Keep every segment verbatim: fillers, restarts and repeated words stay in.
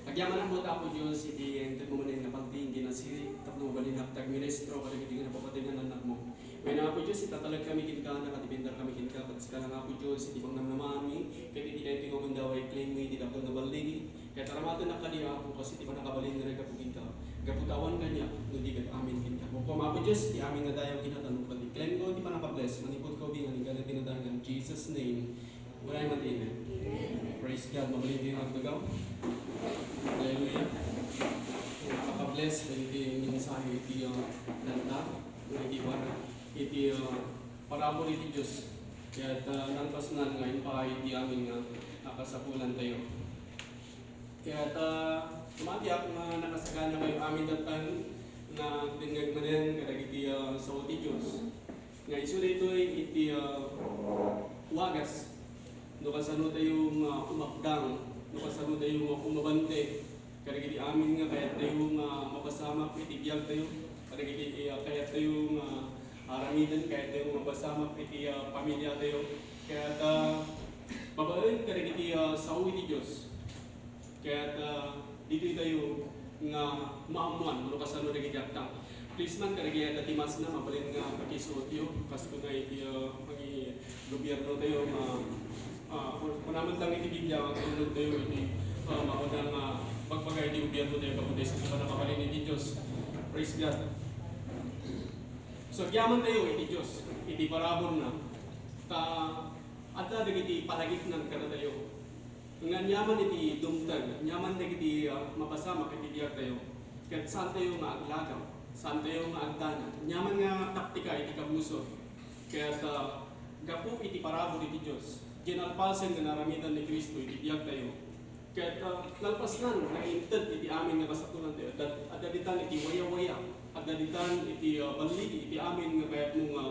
Agyamanak met, Apo Dios, iti inted mo manen nga pagding kinasirib tapno mabalinnak ti agministro kadagiti nga napapateg nga anakmo. Wen, Apo Dios, itatalakkami kenka, nakadependakami kenka, ket sika lang, Apo Dios, iti pangnamnamaanmi, ket iti daytoy nga gundaway, i-claim-mi iti dakkel nga balligi, ket aramatennak kadi, Apo, kas iti pannakabalin nga naggapu kenka, gapu ta awan kaniak, no di ket amin kenka. Ukom, Apo Dios, iti amin nga dayaw, kinatano, ket i-claim-ko iti pannakabless, manipud kaubingan, inggana ti nadangan, Jesus' name. Uray man, amen. Praise God. Mabalin kayo agdagaw. Hallelujah. Nakaka-bless dagiti mensahe iti, uh, kanta. Iti para, iti, uh, parabur iti Dios. Ket, uh, nalpasnan nga impaay iti amin nga, uh, kasapulantayo. Ket, uh, matiak nga nakasagana kayo amin tattang nga agdengngeg manen kadagiti, uh, sao ti Dios. Nga isu daytoy iti, ah, wagas. No kasano tayo nga umakdang, no kasano tayo nga umabante kadagiti amin nga kayat tayo nga mapasamak iti biag tayo, kadagiti, ah, kayat tayo nga aramiden, kayat tayo nga mapasamak iti, ah, pamilya tayo. Kayat, ah, babaen kadagiti, ah, sao iti Dios. Ket, ah, ditoy tayo nga maammuan no kasano dagiti agtang. Please man, kadagiti adda ti masna, mabalin nga pakisuotyo. Kas kuna iti, ah, mangi-gobierno tayo, ma-, ah, kun-, kuna man lang iti Biblia, nga agtulnog tayo iti, ah, mauna nga pagbaga iti gobierno tayo, gapu tayo sa pannakabalin iti Dios. Praise God. So, agyaman tayo iti Dios, iti paraburna. Ta, adda dagiti panagiknan kadatayo. Nga aniaman iti dumteng, aniaman dagiti, ah, mapasamak iti biag tayo, ket saan tayo nga aglagaw, saan tayo nga agdanag. Aniaman nga taktika iti kabusor, ket, ah, gapu iti parabur iti Dios, diay nalpasen nga naaramidan ni Cristo iti biag tayo. Ket, ah, nalpasnan nga inted iti amin nga kasapulan tayo, adda, adda ditan iti wayawaya, adda ditan iti, ah, balligi iti amin nga kayatmo nga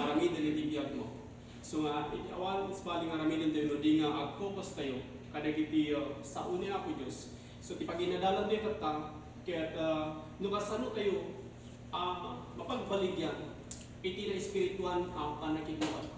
aramiden iti biagmo. So nga, iti awan sabali nga aramiden tayo no di nga ag-focus tayo kadagiti, uh, sao ni Apo Dios. So, ti paginadalan tayo tatta, ket, uh, no kasano tayo, uh, mapagbaligyan iti naespirituan a pannakiggubat.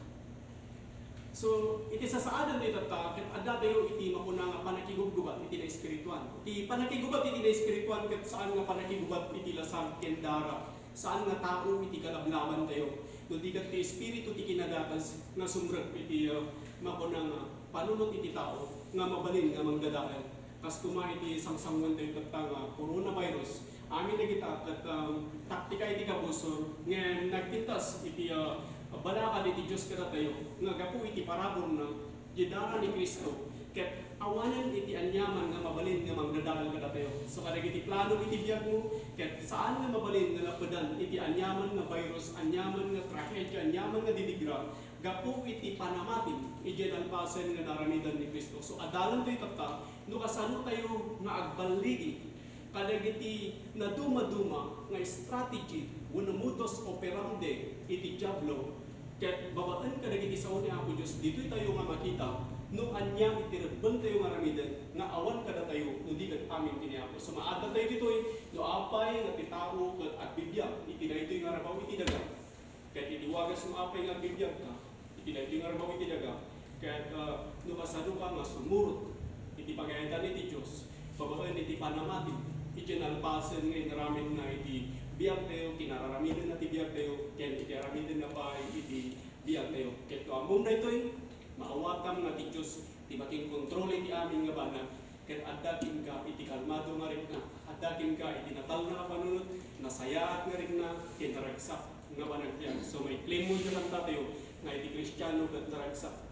So, iti sasaadan tayo tatta, ket adda tayo iti mapuna nga pannakigubgubat iti naespirituan. Iti pannakigubat iti naespirituan, ket saan nga pannakigubat iti lasag ken dara. Saan nga tao iti kalablaban tayo, no di ket ti Espiritu ti kinadakes nga sumrek iti, uh, mapuna nga panunot iti tao nga mabalin nga mangdadael. Kas kuma iti sangsangoen tayo tatta nga coronavirus, amin dagita ket, um, taktika iti kabusor nga nagpintas iti, uh, balakad iti Dios kadatayo nga gapu iti paraburna, diay dara ni Cristo, ket awanen iti aniaman nga mabalin nga mangdadael kadatayo. So, kadagiti plano iti biagmo, ket saan nga mabalin nga lapedan iti aniaman nga virus, aniaman nga trahedia, aniaman nga dinigra, gapu iti panamatim idiay nalpasen nga naaramidan ni Cristo. So, adalan tayo tatta, no kasano tayo nga agballigi kadagiti nadumaduma nga strategy wenno modus operandi iti Diablo, ket babaen kadagiti sao ni Apo Dios, ditoy tayo nga makita no ania iti rebbeng tayo nga aramiden nga awan kadatayo no di ket amin ken ni Apo. So, maadda tayo ditoy no apay nga ti tao ket agbibiag iti daytoy nga rabaw iti daga. Ket iti wagas no apay nga agbibiagka iti daytoy nga rabaw iti daga, ket, ah, no kasadoka nga sumurot iti pagayatan iti Dios, babaen iti panamatim, iti nalpasen nga inaramidna iti biagtayo, kinararamidenna ti biagtayo, ken iti aramidenna pay iti biagtayo. Ket no ammom daytoy, maawatam nga ti Dios ti makinkontrol iti amin nga banag, ket adda kenka iti kalmado nga rikna, adda kenka iti natalna a panunot, nasayaat nga rikna, ken naragsak nga panagbiag. So, maikklemmo iti kantatayo nga iti Kristiano ket naragsak.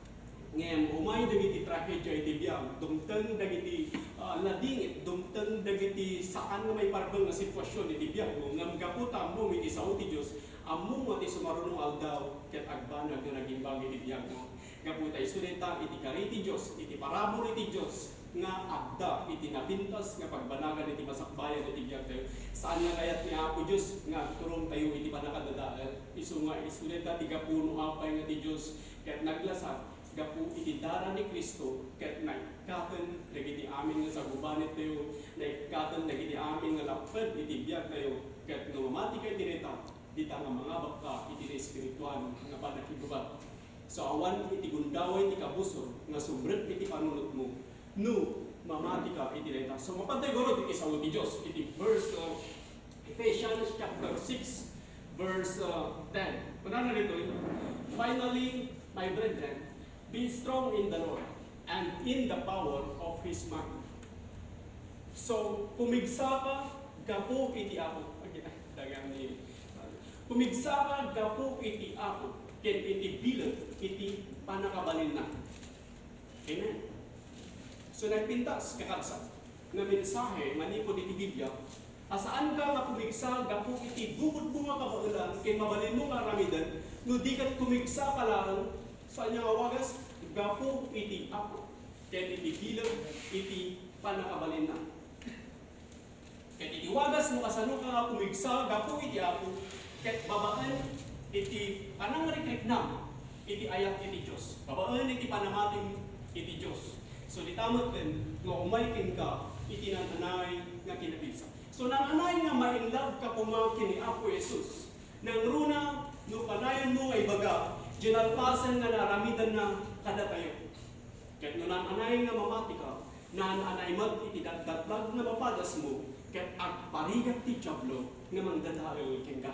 Ngem umay dagiti tragedia iti biag, dumteng dagiti, ah, ladingit, dumteng dagiti saan nga maiparbeng nga sitwasyon iti biagmo, ngem gapu ta ammom iti sao ti Dios, ammom nga ti sumaruno nga aldaw ket agbanag nga nagimbag iti biagmo. Gapu ta isu dayta iti kari ti Dios, iti parabur iti Dios nga adda iti napintas nga pagbanagan iti masakbayan iti biagtayo. Saan nga kayat ni Apo Dios nga agturongtayo iti pannakadadael. Isu nga, isu dayta ti gapu no apay nga ti Dios ket naglasag gapu iti dara ni Cristo ket naikkaten dagiti amin nga sagubanitayo, naikkaten dagiti amin nga lapped iti biagtayo, ket no mamati ka iti dayta, dita nga mangabakka iti naespirituan nga pannakigubat. So, awan iti gundaway ti kabusor nga sumrek iti panunotmo no Mamati ka iti dayta. So, mapan tayo guro iti sao ti Dios, iti verse, uh, Ephesians chapter six, verse, uh, ten. Kunana ditoy, "Finally, my brethren, be strong in the Lord and in the power of His might." So, kumigsa ka gapu iti Apo. Ay, kita, dagan ni. Kumigsa ka gapu iti Apo, ken iti bileg iti pannakabalinna. Amen. So, nagpintas, kakabsat, nga mensahe manipud iti Biblia, a saanka nga pumigsa gapu iti bukod mo nga kabaelan ken mabalinmo nga aramiden, no di ket kumigsa ka laeng, saan nga wagas, gapu iti Apo, ken iti bileg iti pannakabalinna. Ket iti wagas no kasano ka nga pumigsa gapu iti Apo, ket babaen iti panangrikriknam iti ayat iti Dios, babaen iti panamatim iti Dios. So, dita met ken nga umay kenka iti naan-anay nga kinapigsa. So, naan-anay nga ma-in love ka koma ken ni Apo Jesus. Nangruna, no kanayon mo nga ibaga, diay nalpasen nga naaramidanna kadatayo. Ket no naan-anay nga mamati ka, naan-anay met iti datdatlag nga mapadasmo, ket agparigat ti Diablo nga mangdadael kenka.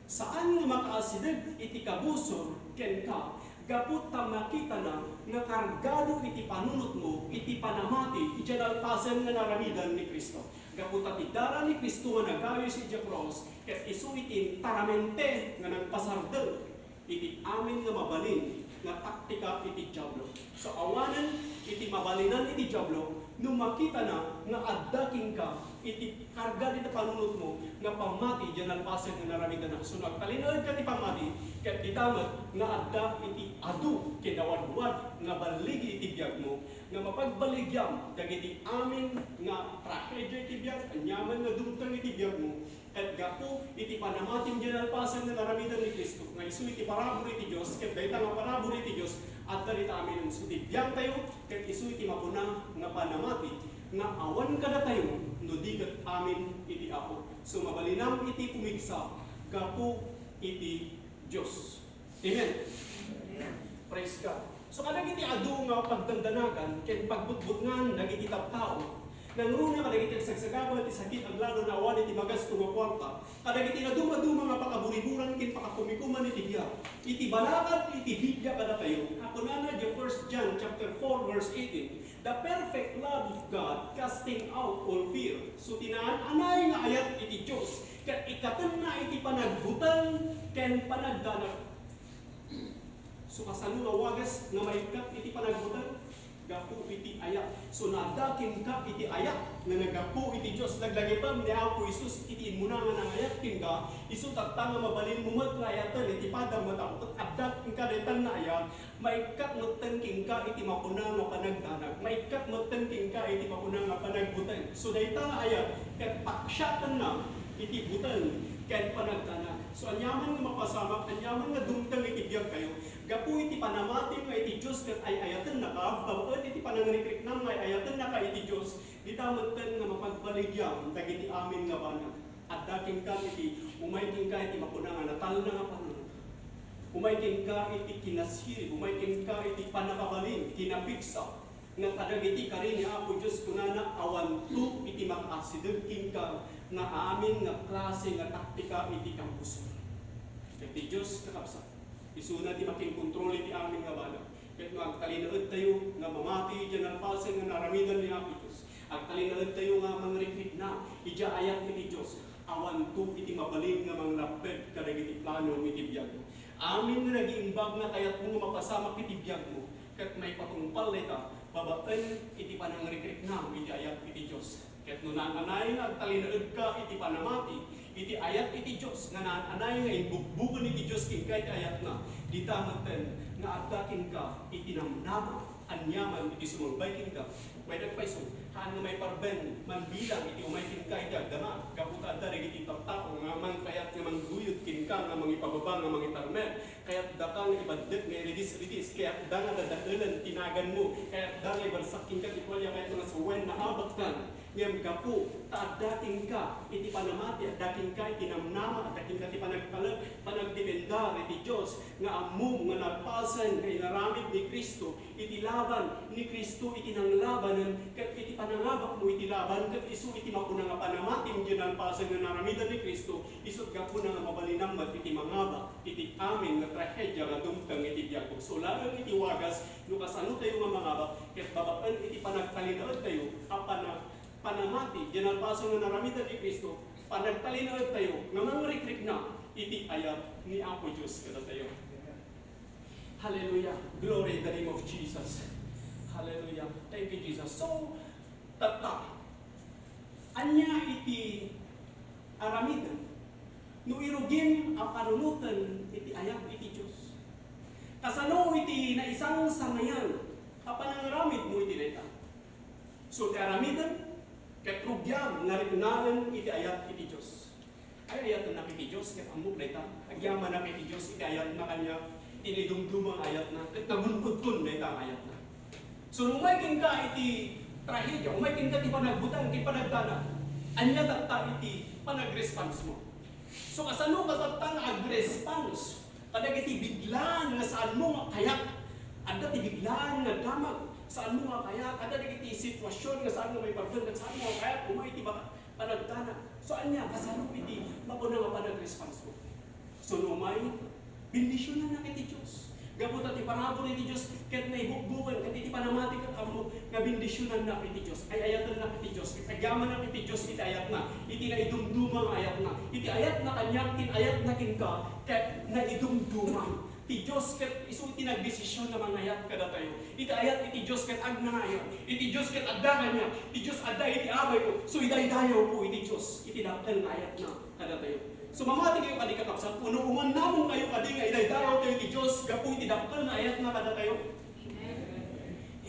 Saan nga makaasideg iti kabusor kenka gapu ta makitana nga kargado iti panunotmo iti panamati idiay nalpasen nga naaramidan ni Cristo. Gapu ta ti dara ni Cristo nga nagayus idiay krus, ket isu iti intaramente nga nagpasardeng iti amin nga mabalin nga taktika iti Diablo. So, awanen iti mabalinan iti Diablo no makitana nga adda kenka iti karga iti panunotmo nga pammati diay nalpasen nga naaramidanna. So, no agtalinaedka ti pammati, ket dita met nga adda iti adu ken nawadwad nga balligi iti biagmo, nga mapagbaligyam dagiti amin nga trahedia iti biag, aniaman nga dumteng iti biagmo, ket gapu iti panamatim diay nalpasen nga naaramidan ni Cristo, nga isu iti parabur iti Dios, ket dayta nga parabur iti Dios, adda dita amin. So, ti biagtayo, ket isu iti mapuna nga panamati, nga awan kadatayo, no di ket amin iti Apo. So, mabalinam iti pumigsa gapu iti Dios. Amen. Praise God. So, kadagiti adu nga pagdandanagan ken pagbutbutngan dagiti tattao, nangruna kadagiti agsagsagaba iti sakit, aglalo na awan iti magasto nga kuarta, kadagiti nadumaduma nga pakaburiburan ken pakakumikuman iti biag, iti balakad iti Biblia kadatayo, a kunana iti First John chapter four, verse eighteen, "The perfect love of God casting out all fear." So, ti naan-anay nga ayat iti Dios, ket ikkatenna iti panagbuteng ken panagdanag. So, kasano nga wagas nga maikkat iti panagbuteng? Gapu iti ayat. So, naadda kenka iti ayat nga naggapu iti Dios. Laglagipen ni Apo Jesus iti immuna nga nangayat kenka, isu tatta nga mabalinmo met nga ayaten iti padam nga tapno adda kenka daytan nga ayat, maikkat metten kenka iti mapuna nga panagdanag. Maikkat metten kenka iti mapuna nga panagbuteng. So, dayta nga ayat, ket paksiatenna iti buteng ken panagdanag. So, aniaman nga mapasamak, aniaman nga dumteng iti biagtayo, gapu iti panamatim nga iti Dios ket ay-ayatennaka, babaen iti panangrikriknam nga ay-ayatennaka iti Dios, dita metten nga mapagbaligyam dagiti amin nga banag. Adda kenka iti, umay kenka iti mapuna nga natalna nga panunot. Umay kenka iti kinasirib, umay kenka iti pannakabalin, kinapigsa, nga kadagiti kari ni Apo Dios kunana, awanto iti makaasideg kenka nga amin nga klase nga taktika iti kampuso. Ket ti Dios, kakabsat, isuna ti makinkontrol iti amin nga banag. Ket no agtalinaedtayo nga mamati idiay nalpasen nga naaramidan ni Apo Dios, agtalinaedtayo nga mangrikrikna idiay ayat iti Dios, awanto iti mabalin nga manglapped kadagiti plano iti biag. Amin nga nagiimbag nga kayatmo nga mapasamak iti biagmo, ket maipatungpal dayta babaen iti panangrikriknam iti ayat iti Dios. Ket no naan-anay nga agtalinaedka iti panamati iti ayat iti Dios, nga naan-anay nga imbukbuken iti Dios kenka iti ayatna, dita metten nga adda kenka iti namnama aniaman iti sumangbay kenka. Pwede payso, haan nga maiparben man bilang iti umay kenka iti agdama, gapu ta adda dagiti tattao nga mangkayat nga mangguyod kenka nga mangipababa nga mangitarmek. Kayatdaka nga ibaddek nga iridis-ridis, kayatda nga dadaelen ti naganmo, kayatda nga ibarsak kenka ti tualia, kayatda nga sawen nga abaktan. Ngem gapu ta adda kenka iti panamati, adda kenka iti namnama, adda kenka ti panagtalek, panagdependar iti Dios, nga ammom nga nalpasen nga inaramid ni Cristo iti laban ni Cristo iti nanglabanen, ket iti panangabakmo iti laban, ket isu iti makuna nga panamatim diay nalpasen nga naramiden ni Cristo, isut' gapuna nga mabalinam met iti mangabak iti amin nga trahedia nga dumteng iti biagmo. So, laeng iti wagas, no kasano tayo nga mangabak, ket babaen iti panagtalinaedtayo a pana-, panamati, diay nalpasen nga naramiden ni Cristo, panagtalinaedtayo nga mangrikrikna iti ayat ni Apo Dios kadatayo. Hallelujah. Glory in the name of Jesus. Hallelujah. Thank you, Jesus. So, tatta, ania iti aramiden no irugim a panunoten iti ayat iti Dios? Kasano iti naisangsangayan a panangaramidmo iti dayta? So, ti aramiden, ket rugiam nga riknaen iti ayat iti Dios. Ay, ayatennak iti Dios, ket ammok dayta. Agyamanak iti Dios iti ayatna kaniak, iti naidumduma nga ayatna, ket nagun-odkon dayta nga ayatna. So, no umay kenka iti trahedia, umay kenka ti panagbutang, ti panagdanag, ania tatta iti panagresponse mo? So, kasano ka tatta nga agresponse kadagiti biglaan nga saanmo nga kayat? Adda ti biglaan nga damag, saanmo nga kayat. Adda dagiti sitwasyon nga saan nga maipapan, ket saanmo nga kayat, umay ti baka panagdanag. So, ania, kasano iti makuna nga panagresponse mo? So, no umay, bendisionannak iti Dios. Gapu ta ti parabur iti Dios ket naibukbuken, ket iti panamati ket ammok nga bendisionannak iti Dios. Ay-ayatennak iti Dios, ket agyamanak iti Dios iti ayatna, iti naidumduma nga ayatna. Iti ayatna kaniak, iti ayatna kenka, ket naidumduma. Ti Dios ket isu ti nagdesision nga mangayat kadatayo. Iti ayat iti Dios ket agnanayon. Iti Dios ket adda kaniak. Ti Dios adda iti abayko. So, idaydayawko iti Dios iti dakkel nga ayatna kadatayo. So, mamati kayo kadi, kakabsat, wenno umannamong kayo kadi nga idaydayawtayo iti Dios gapu iti dakkel nga ayatna kadatayo? Amen.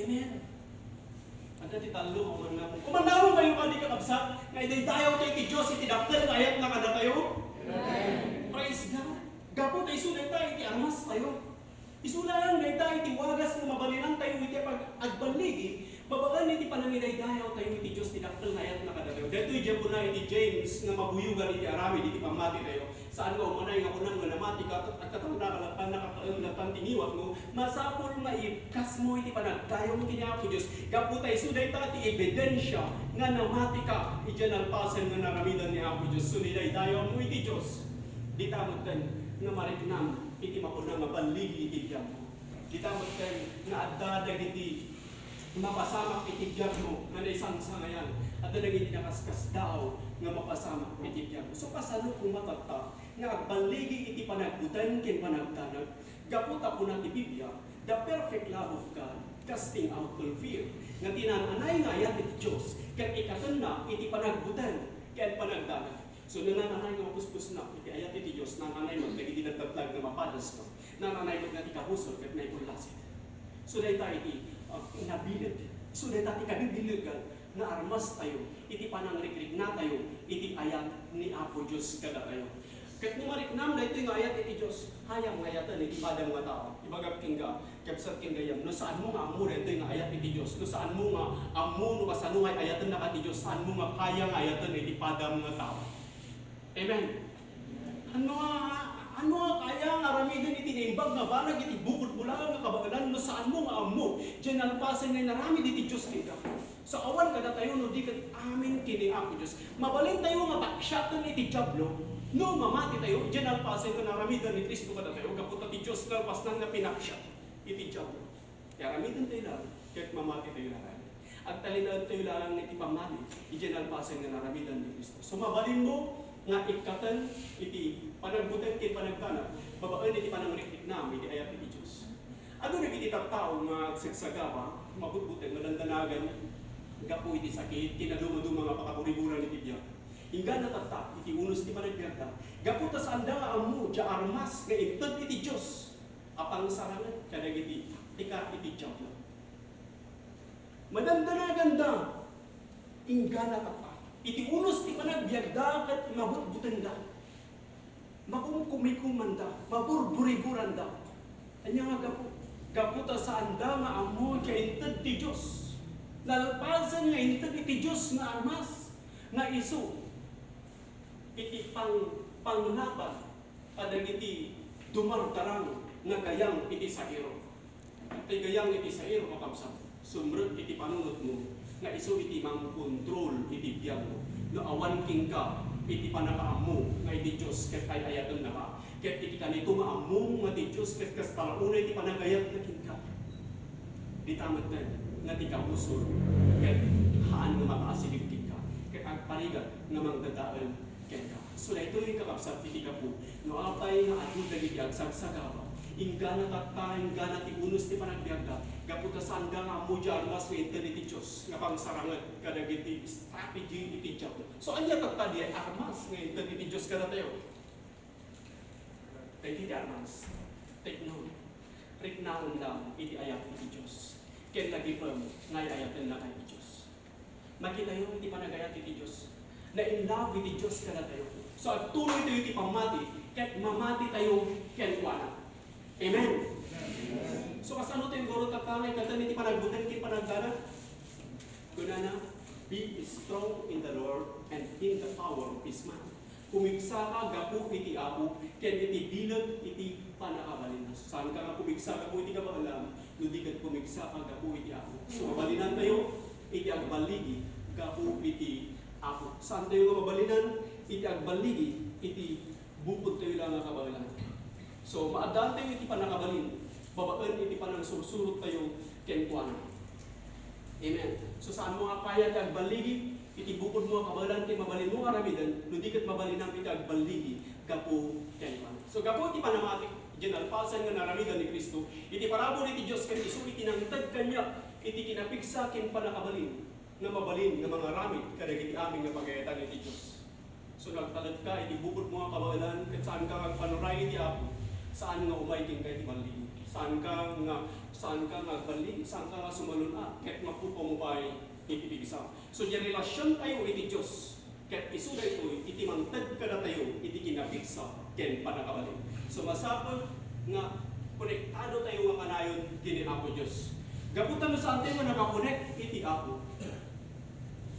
Amen. Adda ti tallo nga umannamong. Umannamong kayo kadi, kakabsat, nga idaydayawtayo iti Dios iti dakkel nga ayatna kadatayo? Amen. Praise God. Gapu ta isu dayta iti armastayo. Isu laeng dayta iti wagas nga mabalinantayo iti pag-, agballigi, babaen iti panangidaydayawtayo iti Dios ti dakkel nga ayatna kadatayo. Daytoy diay kuna iti James nga mabuyogan iti aramid iti pammatitayo. Saan nga umanay nga kunam nga namatika, ket agkataonaka latta, nakakaem latta ti ngiwatmo. Masapul nga iibkasmo iti panagdayawmo ken ni Apo Dios. Gapu ta isu dayta ti ebidensia nga namatika idiay nalpasen nga naramiden ni Apo Dios. So, idaydayawmo iti Dios. Dita metten nga mariknam iti makuna nga balligi iti biagmo. Dita metten nga adda dagiti mapasamak iti biagmo nga naisangsangayan. Adda dagiti nakaskasdaaw nga mapasamak iti biagmo. So, kasano koma tatta nga agballigi iti panagbuteng ken panagdanag? Gapu ta kuna ti Biblia, "The perfect love of God casting out all fear." Nga ti naan-anay nga ayat iti Dios ket ikkatenna iti panagbuteng ken panagdanag. So, no naan-anay nga mapuspusnak iti ayat iti Dios, naan-anay met dagiti nagdatlag nga mapadasno. Naan-anay met nga ti kabusor ket naipullasig. So, dayta iti, uh, nabileg. So, dayta ti kabibilegan nga armastayo iti panangrikriknatayo iti ayat ni Apo Dios kadatayo. Ket no mariknam daytoy nga ayat iti Dios, kayam nga ayaten iti padam nga tao. Ibagak kenka, kabsat ken gayyem, no saanmo nga ammo daytoy nga ayat iti Dios, no saanmo nga ammo no kasano nga ayatennaka ti Dios, saanmo nga kaya nga ayaten iti padam nga tao. Amen. Ano nga, ano nga kaya nga aramiden iti naimbag nga banag iti bukod bulaeng nga kabaelan no saanmo nga ammo diay nalpasen nga inaramid iti Dios kenka? So, awan kadatayo no di ket amin ken ni Apo Dios. Mabalintayo nga paksiaten iti Diablo no mamatitayo diay nalpasen nga naramiden ni Cristo kadatayo, gapu ta ti Dios kalpasna nga pinaksiat iti Diablo. Ti aramidentayo laeng ket mamatitayo laeng. Agtalinaedtayo laeng iti pammati idiay nalpasen nga naramiden ni Cristo. So, mabalinmo nga ikkaten iti panagbuteng ken panagdanag babaen iti panangriknam iti ayat iti Dios. Adu dagiti tattao nga agsagsagaba, mabutbuteng, madandanagan gapu iti sakit, ken dadduma nga pakaburiburan iti biag. Inggana tatta iti unos ti panagbiagda, gapu ta saanda nga ammo ti armas nga inted iti Dios a pangsarangan kadagiti tikar iti Diablo. Madandanaganda, inggana tatta iti unos ti panagbiagda ket mabutbutengda. Makumkumikumanda, maburburiburanda. Ania nga gapu? Gapu ta saanda nga ammo nga inted ti Dios. Nalpasen nga inted iti Dios nga armas, nga isu iti pang-, panglaban kadagiti dumardarang nga gayam iti sairo. Ti gayam iti sairo, kakabsat, sumrek iti panunotmo nga isu iti mangkontrol iti biagmo. No awan kenka iti pannakaammo nga iti Dios ket ay-ayatennaka, ket iti kanito nga ammom nga ti Dios ket kasta la unay ti panagayatna kenka, dita metten nga ti kabusor ket haan nga makaasideg kenka, ket agparigat nga mangdadael kenka. So, daytoy, kakabsat, iti gapu no apay nga adu dagiti agsagsagaba, inggana tatta, inggana ti unos ti panagbiagda, gapu ta saanda nga ammo diay armas nga inted iti Dios nga pangsaranget kadagiti strategy iti Diablo. So, ania tatta diay armas nga inted iti Dios kadatayo? Dagiti armas, tekno, riknaen lang iti ayat iti Dios, ken lagipem nga ay-ayaten na iti Dios. Makitayo iti panagayat iti Dios. Na-in love iti Dios kadatayo. So, agtuloy tayo iti pammati, ket mamati tayo kenkuana. Amen. So, kasano tayo guro tatta nga ikatan iti panagbuteng ken panagdana? Kunana, "Be strong in the Lord and in the power of His might." Pumigsaka gapu iti Apo ken iti bileg iti pannakabalinna. Saanka nga pumigsa gapu iti kabaelam, no di ket pumigsaka gapu iti Apo. So, mabalinan tayo iti agballigi gapu iti Apo. Saan tayo nga mabalinan iti agballigi iti bukod tayo lang nga kabaelan? So, maaddaan tayo iti pannakabalin babaen iti panangsursurot tayo kenkuana. Amen. So, saanmo nga kayat nga agballigi iti bukodmo a kabaelan ti mabalinmo nga aramiden, no di ket mabalinam iti agballigi gapu kenkuana. So, gapu iti panamati, diay nalpasen nga naramiden ni Cristo, iti parabur iti Dios ken isu iti nangted kaniak iti kinapigsa ken pannakabalin nga mabalin nga mangaramid kadagiti amin nga pagayatan iti Dios. So, nagtalekka iti bukodmo a kabaelan, ket saanka nga agpanuray iti Apo. Saan nga umay kenka iti balligi. Saanka nga, saanka nga agballigi, saanka nga sumalun-at, ket mapukaw mo pay iti pigsa. So, diay relasiontayo iti Dios, ket isu daytoy iti mangted kadatayo iti kinapigsa ken pannakabalin. So, masapul nga konektado tayo nga kanayon ken ni Apo Dios. Gapu ta no saan tayo nga nakakonek iti Apo,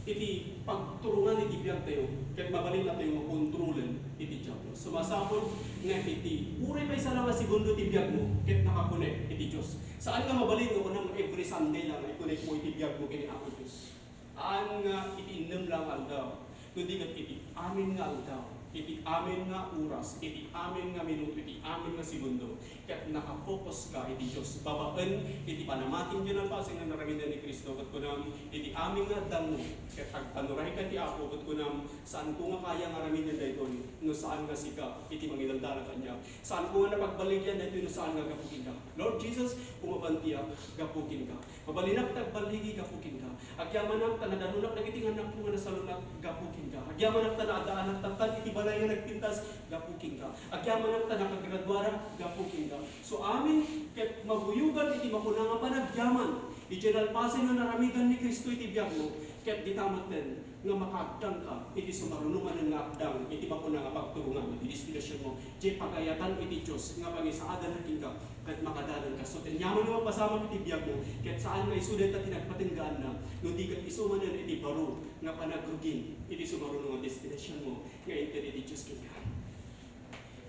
iti pagturongan iti biag tayo, ket mabalin a tayo nga kontrolen iti Diablo. So, masapul nga iti uray maysa lang a segundo ti biagmo, ket nakakonek iti Dios. Saan nga mabalin nga kunam every Sunday lang nga i-connect mo iti biagmo ken ni Apo Dios. Saan nga iti innem lang nga aldaw, kundi ket iti amin nga aldaw, iti amin nga oras, iti amin nga minuto, iti amin nga segundo, ket nakafokus ka iti Dios. Babaen iti panamatim diay nalpasen nga naramiden ni Cristo, ket kunam, iti amin nga addangmo, ket agpanurayka iti Apo, ket kunam, saanko nga kaya nga aramiden daytoy, no saan nga sika iti mangidaldalan kaniak. Saanko nga napagballigian daytoy, no saan nga gapu kenka. Lord Jesus, umabantiak gapu kenka. Mabalinak ta agballigi gapu kenka. Agyamanak ta nadanonak dagiti nga annakko nga nasalun-at gapu kenka. Agyamanak ta naadaanak tattan iti balay nga nagpintas gapu kenka. Agyamanak ta nakagraduarak gapu kenka. So, amin ket mabuyogan iti makuna nga panagyaman. Idiay nalpasen nga naramiden ni Cristo iti biagmo, ket dita metten nga makaagdangka iti sumaruno manen nga agdang iti makuna nga pagturongan iti destinasionmo. Diay pagayatan iti Dios nga pangisaadanna kenka ket makadalanka. So, aniaman nga mapasamak iti biagmo, ket saan nga isu dayta ti nagpatenggaanna, no di ket isu manen iti baro nga panagrugin iti sumaruno nga destinasionmo nga inted iti Dios kenka.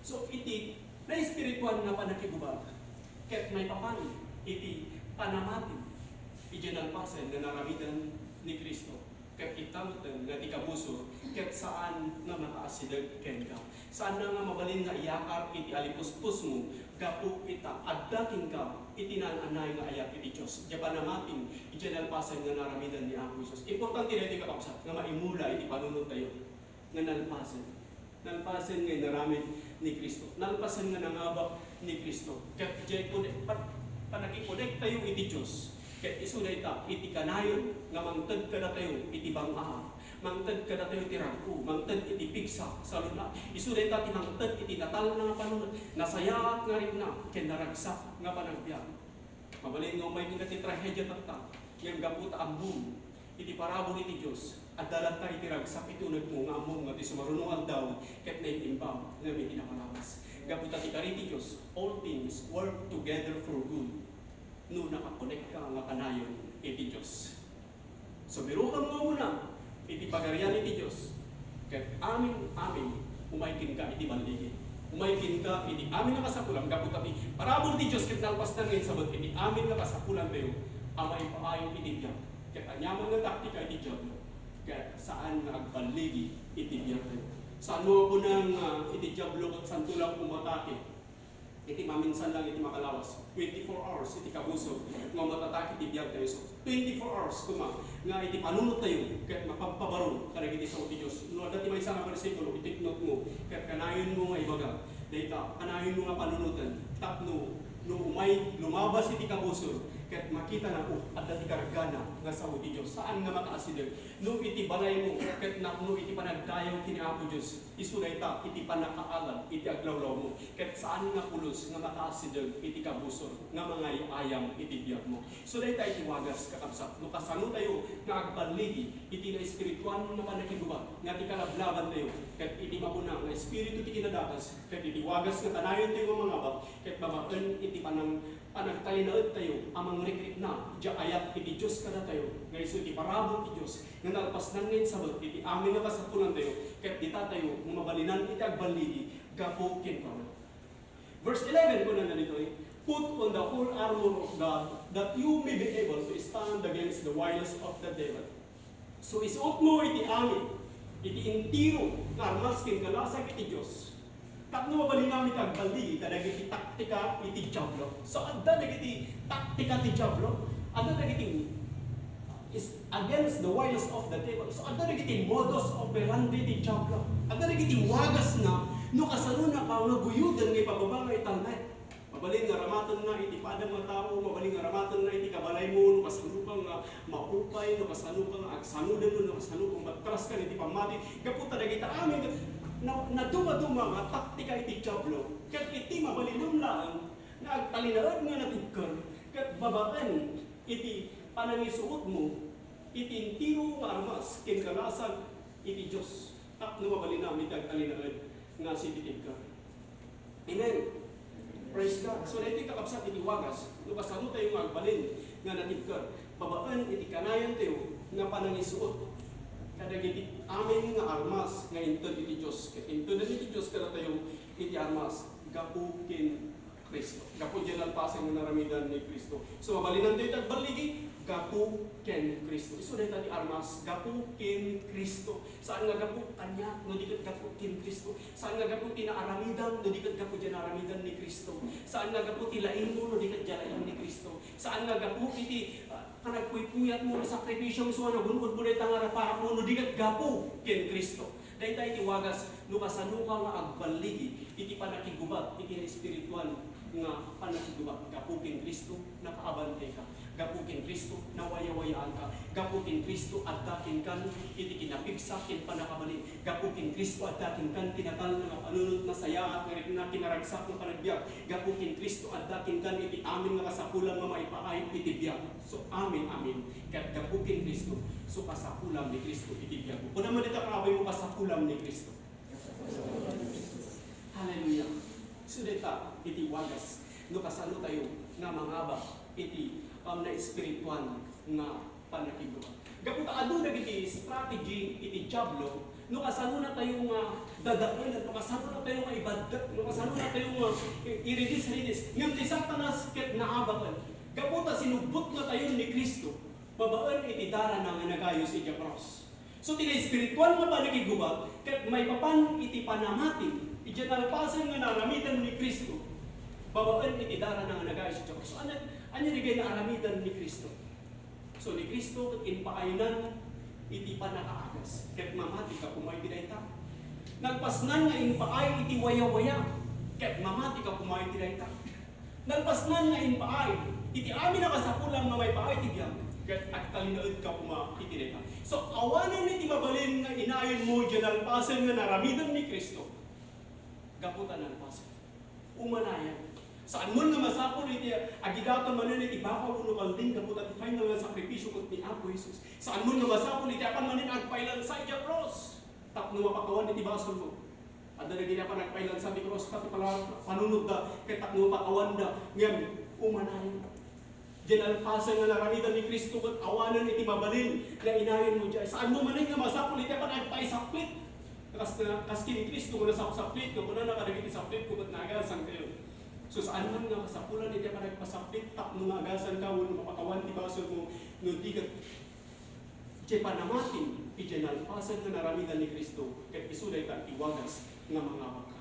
So, iti naespirituan nga pannakibubag, ket maipapan iti panamati, idiay nalpasen nga naramiden ni Cristo. Ket ita metten nga ti kabusor, ket saan nga makaasideg kenka. Saanna nga mabalin nga iyakar iti alipusposmo gapu ita adda kenka iti naan-anay nga ayat iti Dios. Diay panamatim, idiay nalpasen nga naramiden ni Apo Jesus. Importante daytoy, kakabsat, nga maimula iti panunottayo nga nalpasen. Nalpasen nga inaramid ni Cristo. Nalpasen nga nangabak ni Cristo. Ket diay konek-, pan-, panakikonektayo iti Dios. Ket isu dayta iti kanayon nga mangted kadatayo iti bang-a, mangted kadatayo iti rag-o, mangted iti pigsa, salun-at. Isu dayta ti mangted iti natalna nga panunot, nasayaat nga rikna, ken naragsak nga panagbiag. Mabalin nga umay kenka ti trahedia tatta, ngem gapu ta ammom Iti parabur iti Dios, adda latta iti ragsak iti unegmo nga ammom nga ti sumaruno nga aldaw ket naimbag nga amin ti napalabas. Gapu ta ti kari ti Dios, all things work together for good no nakakonekta nga kanayon iti Dios. Sumirukem nga umuna iti Pagarian iti Dios, ket amin-amin umay kenka iti balligi. Umay kenka iti amin a kasapulam, gapu ta ti parabur ti Dios ket nalpasnan nga insabet iti amin a kasapulantayo a maipaay iti biag. Ket ania man nga taktika iti Diablo, ket saan nga agballigi iti biagtayo. Saan mo kunang, ah, iti Diablo ket santo lang umatake iti maminsan lang iti makalawas. Twenty-four hours iti kabusor nga umatake iti biagtayo. So, twenty-four hours koma nga iti panunottayo ket mapagpabaro kadagiti sao ti Dios. No adda ti maysa nga bersikulo, itiknotmo ket kanayonmo nga ibaga dayta, kanayonmo nga panunoten tapno no umay lumabas iti kabusor ket makitana, oh, adda ti kargana nga sao ti Dios. Saan nga makaasideg no iti balaymo ket napno iti panagdayaw ken ni Apo Dios. Isu dayta iti pannakaalam iti aglawlawmo, ket saan nga pulos nga makaasideg iti kabusor nga mangay-ayam iti biagmo. Isu dayta iti wagas, kakabsat, no kasanotayo nga agballigi iti naespirituan nga pannakigubat nga ti kalablabantayo, ket iti makuna nga espiritu ti kinadakes, ket iti wagas nga kanayontayo nga mangabak, ket babaen iti panang panagtalinaedtayo a mangrikrikna idiay ayat iti Dios kadatayo, nga isu iti parabur ti Dios nga nalpasnan nga insabet iti amin a kasapulantayo, ket ditatayo nga mabalinan iti agballigi gapu kenkuana. Verse eleven, kunana ditoy, "Put on the whole armor of God, that you may be able to stand against the wiles of the devil." So, isuotmo iti amin, iti entero nga armas ken kalasag iti Dios. Tapno mabalinam iti agballigi kadagiti taktika iti Diablo. So, adda dagiti taktika ti Diablo. Adda dagiti is against the wiles of the devil. So, adda dagiti modus operandi ti Diablo. Adda dagiti wagasna no kasanonaka nga guyoden nga ipababa nga italna. Mabalin nga aramatenna iti padam nga tao, mabalin nga aramatenna iti kabalaymo, no kasano ka nga maupay, no kasano ka nga agsanoden, no kasano ka nga matras ka iti pammati. Gapu ta dagita amin, na, nadumaduma nga taktika iti Diablo, ket iti mabalinam laeng nga agtalinaed nga natibker, ket babaen iti panangisuotmo iti entero nga armas ken kalasag iti Dios, tapno mabalinam iti agtalinaed nga sititibker. Amen. Praise God. So, daytoy kakabsat iti wagas, no kasano tayo nga agbalin nga natibker, babaen iti kanayontayo nga panangisuot kadagiti amin nga armas nga inted iti Dios. Ket inteden iti Dios kadatayo iti armas gapu ken Cristo. Gapu diay nalpasen nga naramidan ni Cristo. So, mabalinantayo ti agballigi gapu ken Cristo. Isu dayta ti armas, gapu ken Cristo. Saan nga gapu kaniak no di ket gapu ken Cristo. Saan nga gapu ti naaramidam no di ket gapu diay naaramidan ni Cristo. Saan nga gapu ti laingmo no di ket diay laing ni Cristo. Saan nga gapu iti, ah, panagpuypuyatmo, sakripisyom, so, nagun-odmo dayta nga arapaapmo no di ket gapu ken Cristo. Dayta iti wagas no kasanoka nga agballigi iti pannakigubat iti espirituan nga pannakigubat. Gapu ken Cristo, nakaabantayka. Gapu ken Cristo, nawayawayaanka. Gapu ken Cristo, adda kenkan iti kinapigsa ken pannakabalin. Gapu ken Cristo, adda kenkan ti natalna nga panunot, nasayaat nga rikna, kinaragsak nga panagbiag. Gapu ken Cristo, adda kenkan iti amin nga kasapulan nga maipaay iti biag. So, amin, amin. Ket gapu ken Cristo, so kasapulan ni Cristo iti biag. Kuna man dita kaabaymo, kasapulan ni Cristo. Hallelujah. So, dayta iti wagas no kasano tayo nga mangabak iti, um, naespirituan nga pannakigubat. Gapu ta adu dagiti strategy iti Diablo no kasano na tayo nga dadaelan, no kasano na tayo nga ibadda, no kasano na tayo nga i-, iridis-ridis. Ngem ti Satanas ket naabaken. Gapu ta sinubbot na tayo ni Cristo babaen iti darana nga nagayos iti krus. So, ti naespirituan nga pannakigubat ket maipapan iti panamati idiay nalpasen nga naaramidan ni Cristo babaen iti darana nga nagayos iti krus. So, ania, ania dagiti naaramidan ni Cristo? So, ni Cristo ket impaaynan iti pannakaagas ket mamati ka koma iti dayta. Nalpasnan nga impaay iti wayawaya ket mamati ka koma iti dayta. Nalpasnan nga impaay iti amin a kasapulan nga maipaay ti biag, ket agtalinaedka koma iti dayta. So, awanen iti mabalin nga inayonmo diay nalpasen nga naaramidan ni Cristo. Gapu ta nalpasen. Umanayan. Saan man nga masapul iti agidaton manen iti baka wenno kalding gapu ta ti final nga sakripisyo Isukot ni Apo Jesus. Saanmon nga masapul iti apan manen agpailansa idiay krus tapno mapakawan iti basolmo. Adda dagiti apan agpailansa ti krus ket ti pala-, panunotda ket tapno mapakawanda ngem umanayo. Diay nalpasen nga naramidan ni Cristo ket awanen iti mabalin nga inayon mo diay. Saanmo manen nga masapul iti apan agpaisaplit. Kas, kas ken ni Cristo nga nasapsaplit, nga kunana kadagiti saplitko ket naagasankayo. So, saan man nga kasapulan iti panagpasaplit tapno maagasanka wenno mapakawan ti basolmo no di ket diay panamatim idiay nalpasen nga naramidan ni Cristo, ket isu dayta ti wagas nga mangabakka.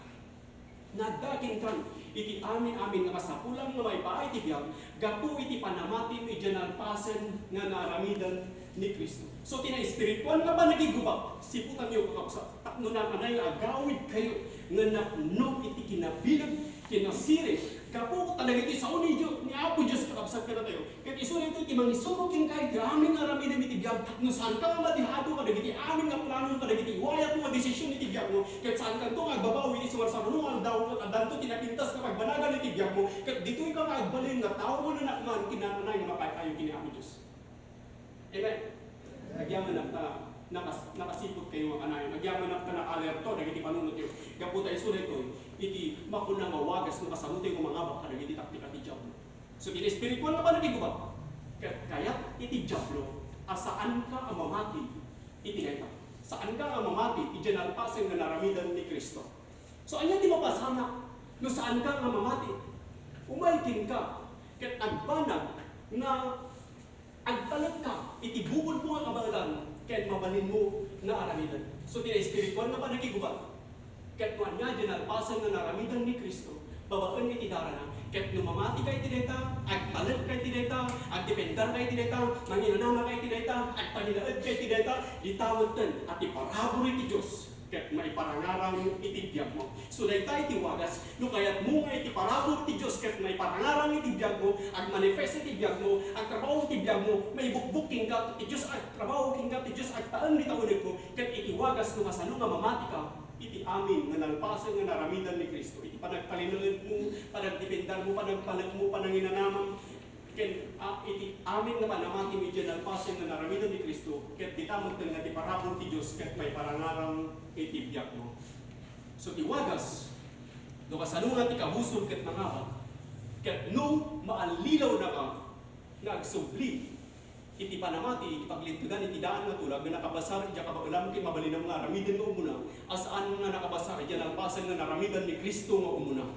Nadda kenka iti amin-amin nga kasapulan nga maipaay ti biag gapu iti panamatim idiay nalpasen nga naramidan ni Cristo. So, ti naespirituan nga panagigubak, siputanyo, kakabsat, tapno naanay nga agawidkayo nga napno iti kinabileg, kinasirib, gapu kadagiti sao ni Dio-, ni Apo Dios, kakabsat, kadatayo. Ket isu daytoy ti mangisuro kenka iti amin nga aramidem iti biag, tapno saanka nga madihado kadagiti amin nga plano, kadagiti wayatmo nga desisyon iti biagmo, ket saankanto nga agbabawi iti sumarsaruno nga aldaw, ket addanto ti napintas nga pagbanagan iti biagmo, ket ditoyka nga agbalin nga tao nga nanakman ken naanay nga mapaypayo ken ni Apo Dios. Amen. Agyamanak ta nakas-, nakasiputkayo nga kanayon. Agyamanak ta naalerto dagiti panunotyo. Gapu ta isu daytoy iti makuna nga wagas no kasamotayo nga mangabak kadagiti taktika ti Diablo. So, iti espiritual nga panagigubak, ket kayat iti Diablo a saanka a mamati iti dayta. Saanka a mamati idiay nalpasen nga naramidan ni Cristo. So, ania ti mapasamak no saanka nga mamati? Umay kenka ket agbanag nga agtalekka iti bukodmo nga kabaelan ken mabalinmo nga aramiden. So, ti naespiritual nga panagigubak ket no ania diay nalpasen nga naramidan ni Cristo babaen iti darana, ket no mamatika iti dayta, agtalekka iti dayta, agdependerka iti dayta, manginanamaka iti dayta, agtalinaedka iti dayta, dita metten a ti parabur iti Dios ket maiparangarang iti biagmo. So, dayta iti wagas, no kayatmo nga iti parabur ti Dios ket maiparangarang iti biagmo, agmanifest iti biagmo, agtrabaho iti biagmo, maibukbok kenka ti Dios, agtrabaho kenka ti Dios, agtaeng dita unegmo, ket iti wagas no kasano nga mamatika iti amin nga nalpasen nga naramidan ni Cristo, iti panagtalinaedmo, panagdependermo, panagtalekmo, pananginanamam, ken, a, iti amin nga panamatim idiay nalpasen nga naramidan ni Cristo, ket dita metten nga ti parabur ti Dios ket maiparangarang iti biagmo. So, ti wagas, no kasano nga ti kabusor ket mangabak, ket no maallilawnaka nga agsubli iti panamati, iti paglintegan iti daan nga tulag nga nakabasar idiay kabaelam ken mabalinam nga aramiden nga umuna, a saan nga nakabasar idiay nalpasen nga naramidan ni Cristo nga umuna.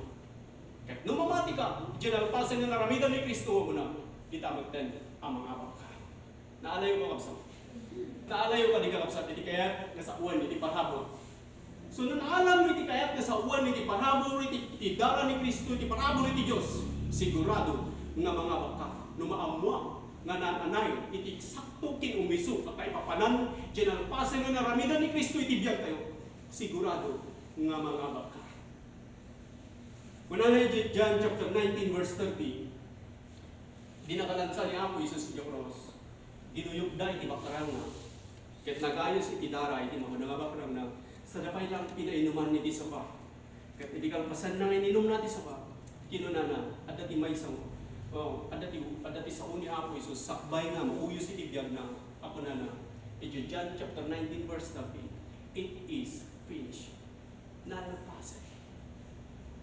Ket no mamatika idiay nalpasen nga naramidan ni Cristo nga umuna, dita metten a mangabakka. Naalayo, kakabsat? Naalayo kadi, kakabsat, iti kayat nga sawen iti parabur? So, naalam iti kayat nga sawen iti parabur, iti, iti dara ni Cristo, iti parabur iti Dios, sigurado nga mangabakka no maammoak nga naan-anay iti eksakto ken umiso a kaipapanan diay nalpasen nga naramidan ni Cristo iti biagtayo. Sigurado nga mangabakka. Kunana iti John chapter nineteen, verse thirty, dinalan sa ni Apo Jesus iti krus, ginuyopda iti bakrangna, ket nagayus iti dara iti mauna nga bakrangna, sada pay lang pinainuman iti saba. Ket idi kalpasanna nga ininumna ti saba, kinunana, adda ti maysa, o, adda ti, adda ti sao ni Apo Jesus, sakbay nga mauyos iti biagna, a kunana, iti John chapter nineteen, verse thirty, "It is finished." Nalpasen.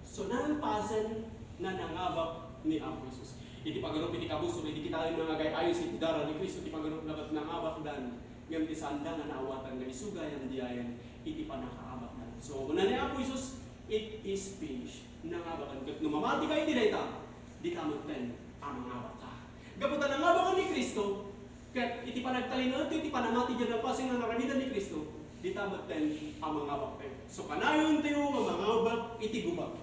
So, nalpasen nga nangabak ni Apo Jesus. Iti paggarup iti kabusor, idi kitaen nga agay-ayos iti dara ni Cristo, iti paggarup na ket nangabakdan, ngem ti saanda nga naawatan nga isu gayam diayen iti pannakaabakdan. So, kuna ni Apo Jesus, "It is finished." Nangabakan. Ket no mamati ka iti dayta, dita metten a mangabakka. Gapu ta nangabakan ni Cristo, ket iti panagtalinaedto iti panamati diay nalpasen nga naramidan ni Cristo, dita metten a mangabaktayo. So, kanayontayo nga mangabak iti gubak,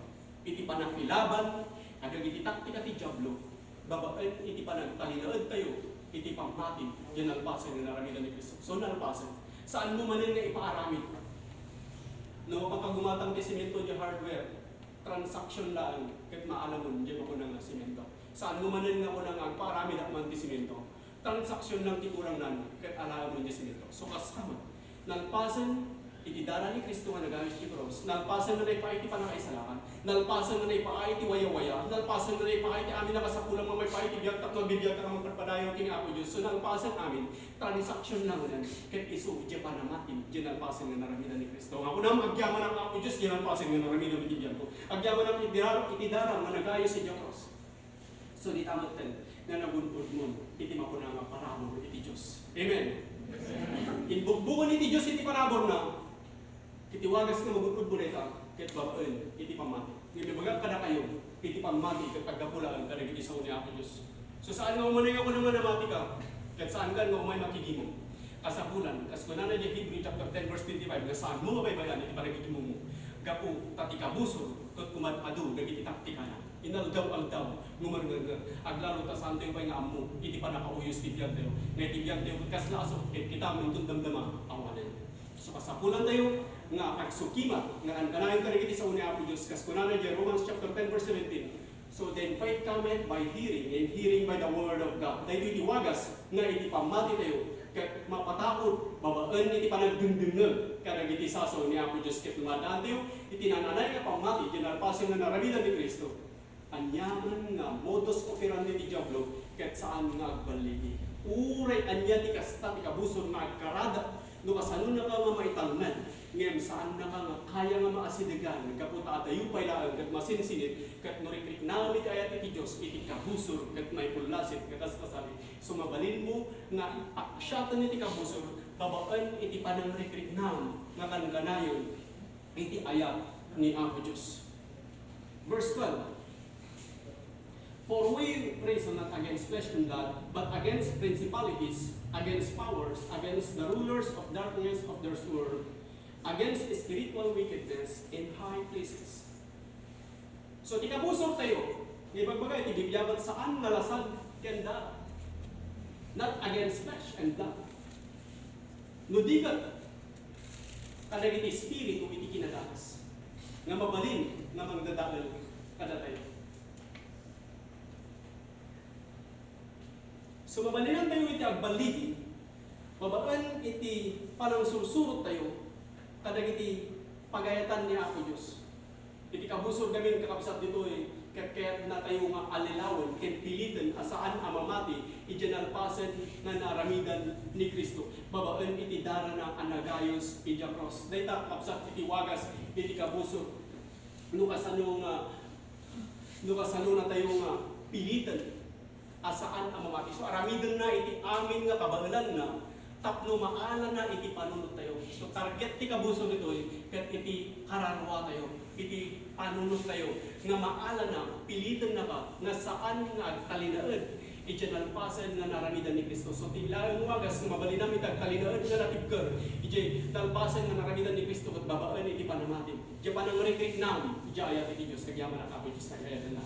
iti panangilaban kadagiti taktika ti Diablo, babaen iti panagtalinaedtayo iti pammati diay nalpasen nga naramidan ni Cristo. So, nalpasen. Saanmo manen nga ipaaramid. No, makagumatang ti semento diay hardware, transaction laeng, ket maalamon diay makuna nga semento. Saanmo manen nga kuna nga agpaaramidak man ti semento. Transaction lang ti kurangnan, ket alaamon diay semento. So, kasta met, nalpasen Iti dara ni Cristo nga nagayos ti krus, nalpasen nga naipaay ti pannakaisalakan, nalpasen nga naipaay ti wayawaya, nalpasen nga naipaay ti amin a kasapulan nga maipaay ti biag tapno agbibiagka nga mangpadpadayaw ken ni Apo Dios. So, nalpasen amin, transaction lang ngarud, ket isu, diay panamati, diay nalpasen nga naramidan ni Cristo. Nga kunam, agyamanak, Apo Dios, diay nalpasen nga naramidan iti biagko. Agyamanak iti dara, iti dara nga nagayos iti krus. So, dita metten nga nagun-odmon iti makuna nga parabur iti Dios. Amen. Inbukbuken iti Dios iti paraburna, iti wagas nga magun-odmo dayta, ket babaen iti pammati. Nga ibagak kadakayo, iti pammati ket aggapu laeng kadagiti sao ni Apo Dios. So, saan nga umanay nga kunam nga namati ka, ket saan ka nga umay makigimong. Kasapulan, kas kunana diay Hebreo chapter ten verse twenty-five, nga saan mo nga baybay-an iti panagigimongmo. Gapu ta ti kabusor ket kumad-adu dagiti taktikana. Inaldaw-aldaw, ngumerngernger. Aglalo ta saantayo pay nga ammo iti pannakauyos ti biagtayo. Nga iti biagtayo ket kasla aso, ket kita, inton damdama, awanen. So, kasapulantayo nga agsukimat nga kankanayon kadagiti sao ni Apo Dios, kas kunana diay Romans chapter ten verse seventeen, "So then faith cometh by hearing, and hearing by the word of God." Daytoy ti wagas nga iti pammatitayo ket mapataud babaen iti panagdengdengngeg kadagiti sao ni Apo Dios ket madaantayo iti naan-anay nga pammati, diay nalpasen nga naramidan ni Cristo. Aniaman nga modus operandi ti Diablo ket saan nga agballigi. Uray ania ti kasta ti kabusor nga agkarada, no kasanonaka nga maitalned, ngem saannaka nga kaya nga maasidegan, gapu ta adayo pay laeng ket masinsinit, ket no rikriknam iti ayat iti Dios, iti kabusor ket maipullasip ket kasta sadi. So, mabalinmo nga aksiaten iti kabusor babaen iti panangrikriknam nga kankanayon iti ayat ni Apo Dios. Verse twelve, "For we wrestle not against flesh and blood, but against principalities, against powers, against the rulers of darkness of this world, against spiritual wickedness in high places." So, ti kabusortayo, nga ibagbaga iti Biblia, ket saan nga lasag ken dara. Not against flesh and blood. No di ket kadagiti espiritu iti kinadakes nga mabalin nga mangdadael kadatayo. So, mabalinantayo iti agballigi babaen iti panangsursurottayo kadagiti pagayatan ni Apo Dios. Iti kabusor gamin, kakabsat, ditoy ket kayatnatayo nga allilawen ken piliten a saan a mamati idiay nalpasen nga naaramidan ni Cristo babaen iti darana a nagayos idiay krus. Dayta, kakabsat, iti wagas iti kabusor. No kasano nga, no kasanonatayo nga piliten a saan a mamati. So, aramidenna iti amin nga kabaelanna tapno maalana iti panunottayo. So, target ti kabusor ditoy ket iti kararuatayo, iti panunottayo nga maalana, pilitennaka nga saan nga agtalinaed iti nalpasen nga naaramidan ni Cristo. So, ti laeng wagas nga mabalinam iti agtalinaed nga natibker iti nalpasen nga naaramidan ni Cristo ket babaen iti panamati. Diay panangrikriknam idiay ayat iti Dios. Agyamanak, Apo Dios, ta kayatna.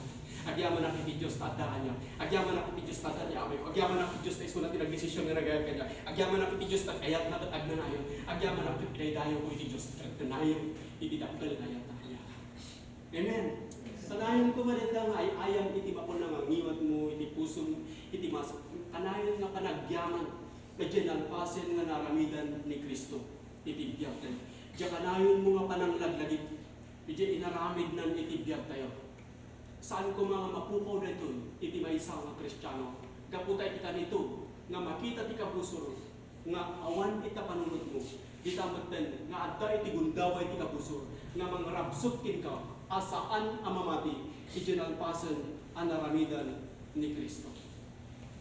Agyamanak iti Dios ta adda kaniak. Agyamanak iti Dios ta adda ni amayo. Agyamanak iti Dios ta isuna ti nagdesisyon nga nagayat kaniak. Agyamanak iti Dios ta kayatna ket agnanayon. Agyamanak ket idaydayawko iti Dios ket kanayon iti dakkel nga ayatna kaniak. Amen. Kanayon koma dayta nga ay-ayam iti mapuna nga ngiwatmo, iti pusom, iti mas-, kanayon nga panagyaman nga diay nalpasen nga naaramidan ni Cristo iti biagtayo. Diay kanayonmo nga pananglaglagip idiay inaramidnan iti biagtayo. Saan koma nga mapukaw daytoy iti maysa nga Kristiano, gapu ta iti kanito nga makita ti kabusor nga awan ita panunotmo, dita metten nga adda iti gundaway ti kabusor nga mangrabsut kenka a saan a mamati iti nalpasen a naramidan ni Cristo.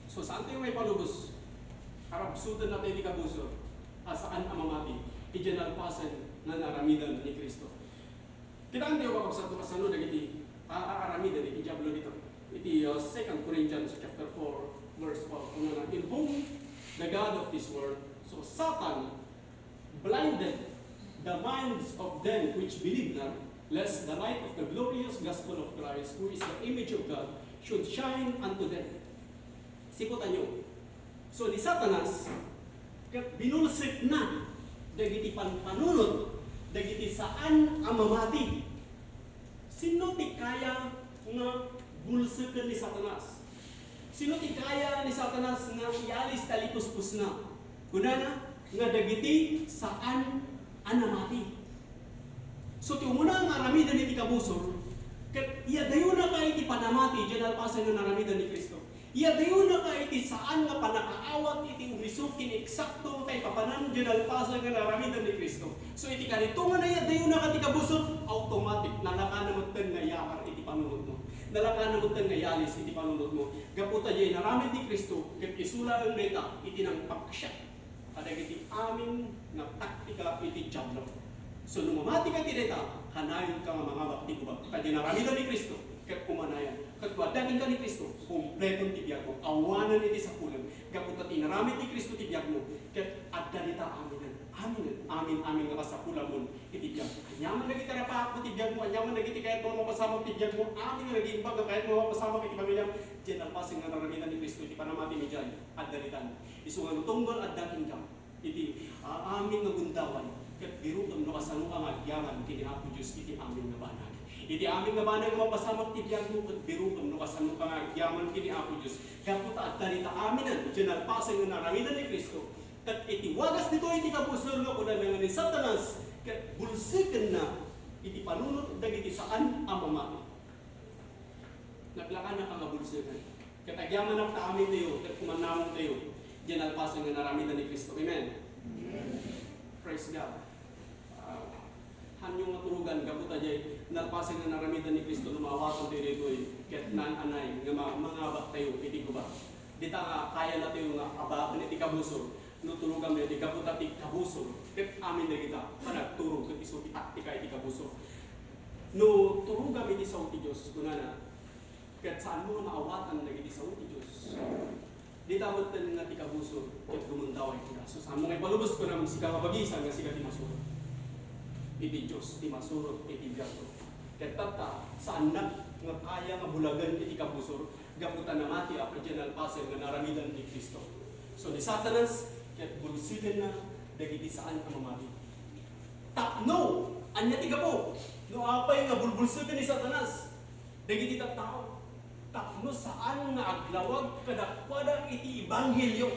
So, saantayo maipalubos a rabsutennatayo ti kabusor a saan a mamati iti nalpasen nga naaramidan ni Cristo. Kitaentayo, kakabsat, no kasano dagiti a-, a-, aaramiden iti Diablo dita. Iti, uh, Second Corinthians chapter four, verse four, kunana, "In whom the god of this world," so Satan, "blinded the minds of them which believe not, lest the light of the glorious gospel of Christ, who is the image of God, should shine unto them." Siputayo. So, ni Satanas, ket binulsekna dagiti panpanunot dagiti saan a mamati. Sino ti kaya nga bulseken ni Satanas? Sino ti kaya ni Satanas nga ialis ti alipuspusna? Kunana nga dagiti saan a namati. So, ti umuna nga aramiden iti kabusor, ket iyadayonaka iti panamati, diay nalpasen nga naramiden ni Cristo. Iyadayonaka iti saan nga pannakaawat iti umiso ken eksakto nga kaipapanan diay nalpasen nga naramiden ni Cristo. So, iti kanitongan a iyadayonaka ti kabusor, automatic, nalaka na metten nga iyakar iti panunotmo. Nalaka na metten nga iyalis iti panunotmo. Gapu ta diay inaramid ni Cristo, ket isu laeng dayta iti nangpagsiak kadagiti amin nga taktika iti Diablo. So, no mamatika iti dayta, kanayonka nga mangabak ti gubag. Ta diay inaramiden ni Cristo, ket umanayan. Ket no adda kenka ni Cristo, kompleton ti biagmo. Awanen iti sapulem. Gapu ta ti inaramid ni Cristo ti biagmo, ket adda dita aminen. Aminen. Amin, amin nga kasapulamon iti biagmo. Aniaman dagiti rapaakmo ti biagmo, aniaman dagiti kayatmo nga mapasamak ti biagmo, amin nga nag-iimbag nga kayatmo nga mapasamak iti pamilyam, diay nalpasen nga naramiden ni Cristo iti panamati idiay, adda ditan. Isu nga no tunggal adda kenka iti, ah, amin nga gundaway, ket birukem no kasanoka nga agyaman ken ni Apo Dios iti amin nga banag. Iti amin nga banag nga mapasamak ti biagmo, ket birukem no kasanoka nga agyaman ken ni Apo Dios. Gapu ta adda dita aminen, diay nalpasen nga naramiden ni Cristo. Ket iti wagas ditoy iti kabusor nga kunana nga ni Satanas, ket bulsekenna iti panunot dagiti saan a mamati. Naglakannaka nga bulseken. Ket agyamanak ta amin tayo, ket kumanamon tayo, diay nalpasen nga naramiden ni Cristo. Amen? Praise God. Ah, hanyo nga turugan, gapu ta diay nalpasen nga naramiden ni Cristo, no maawatan tayo ditoy, ket naan-anay nga ma-, mangabak tayo iti gubag. Dita nga kaya na tayo nga abaen iti kabusor, no turugan tayo iti gapu ta ti kabusor, ket amin dagita panagturog ket isu ti taktika iti kabusor. No turogam iti sao ti Dios, kunana, ket saanmo nga maawatan dagiti sao ti Dios. Dita metten nga ti kabusor, ket gumundaway ti kaso. Saanmo nga ipalubos, kunam, sika nga bagisan nga sika ti masurot iti Dios, ti masurot iti biagko. Ket tatta, saannak nga kaya nga bulagen iti kabusor, gapu ta namati a pay diay nalpasen nga naramiden ni Cristo. So, ni Satanas, ket bulsekenna dagiti saan a mamati. Tapno, ania ti gapu? No apay nga bulbulseken ni Satanas dagiti tattao, tapno saan nga aglawag kadakuada iti ebanghelio,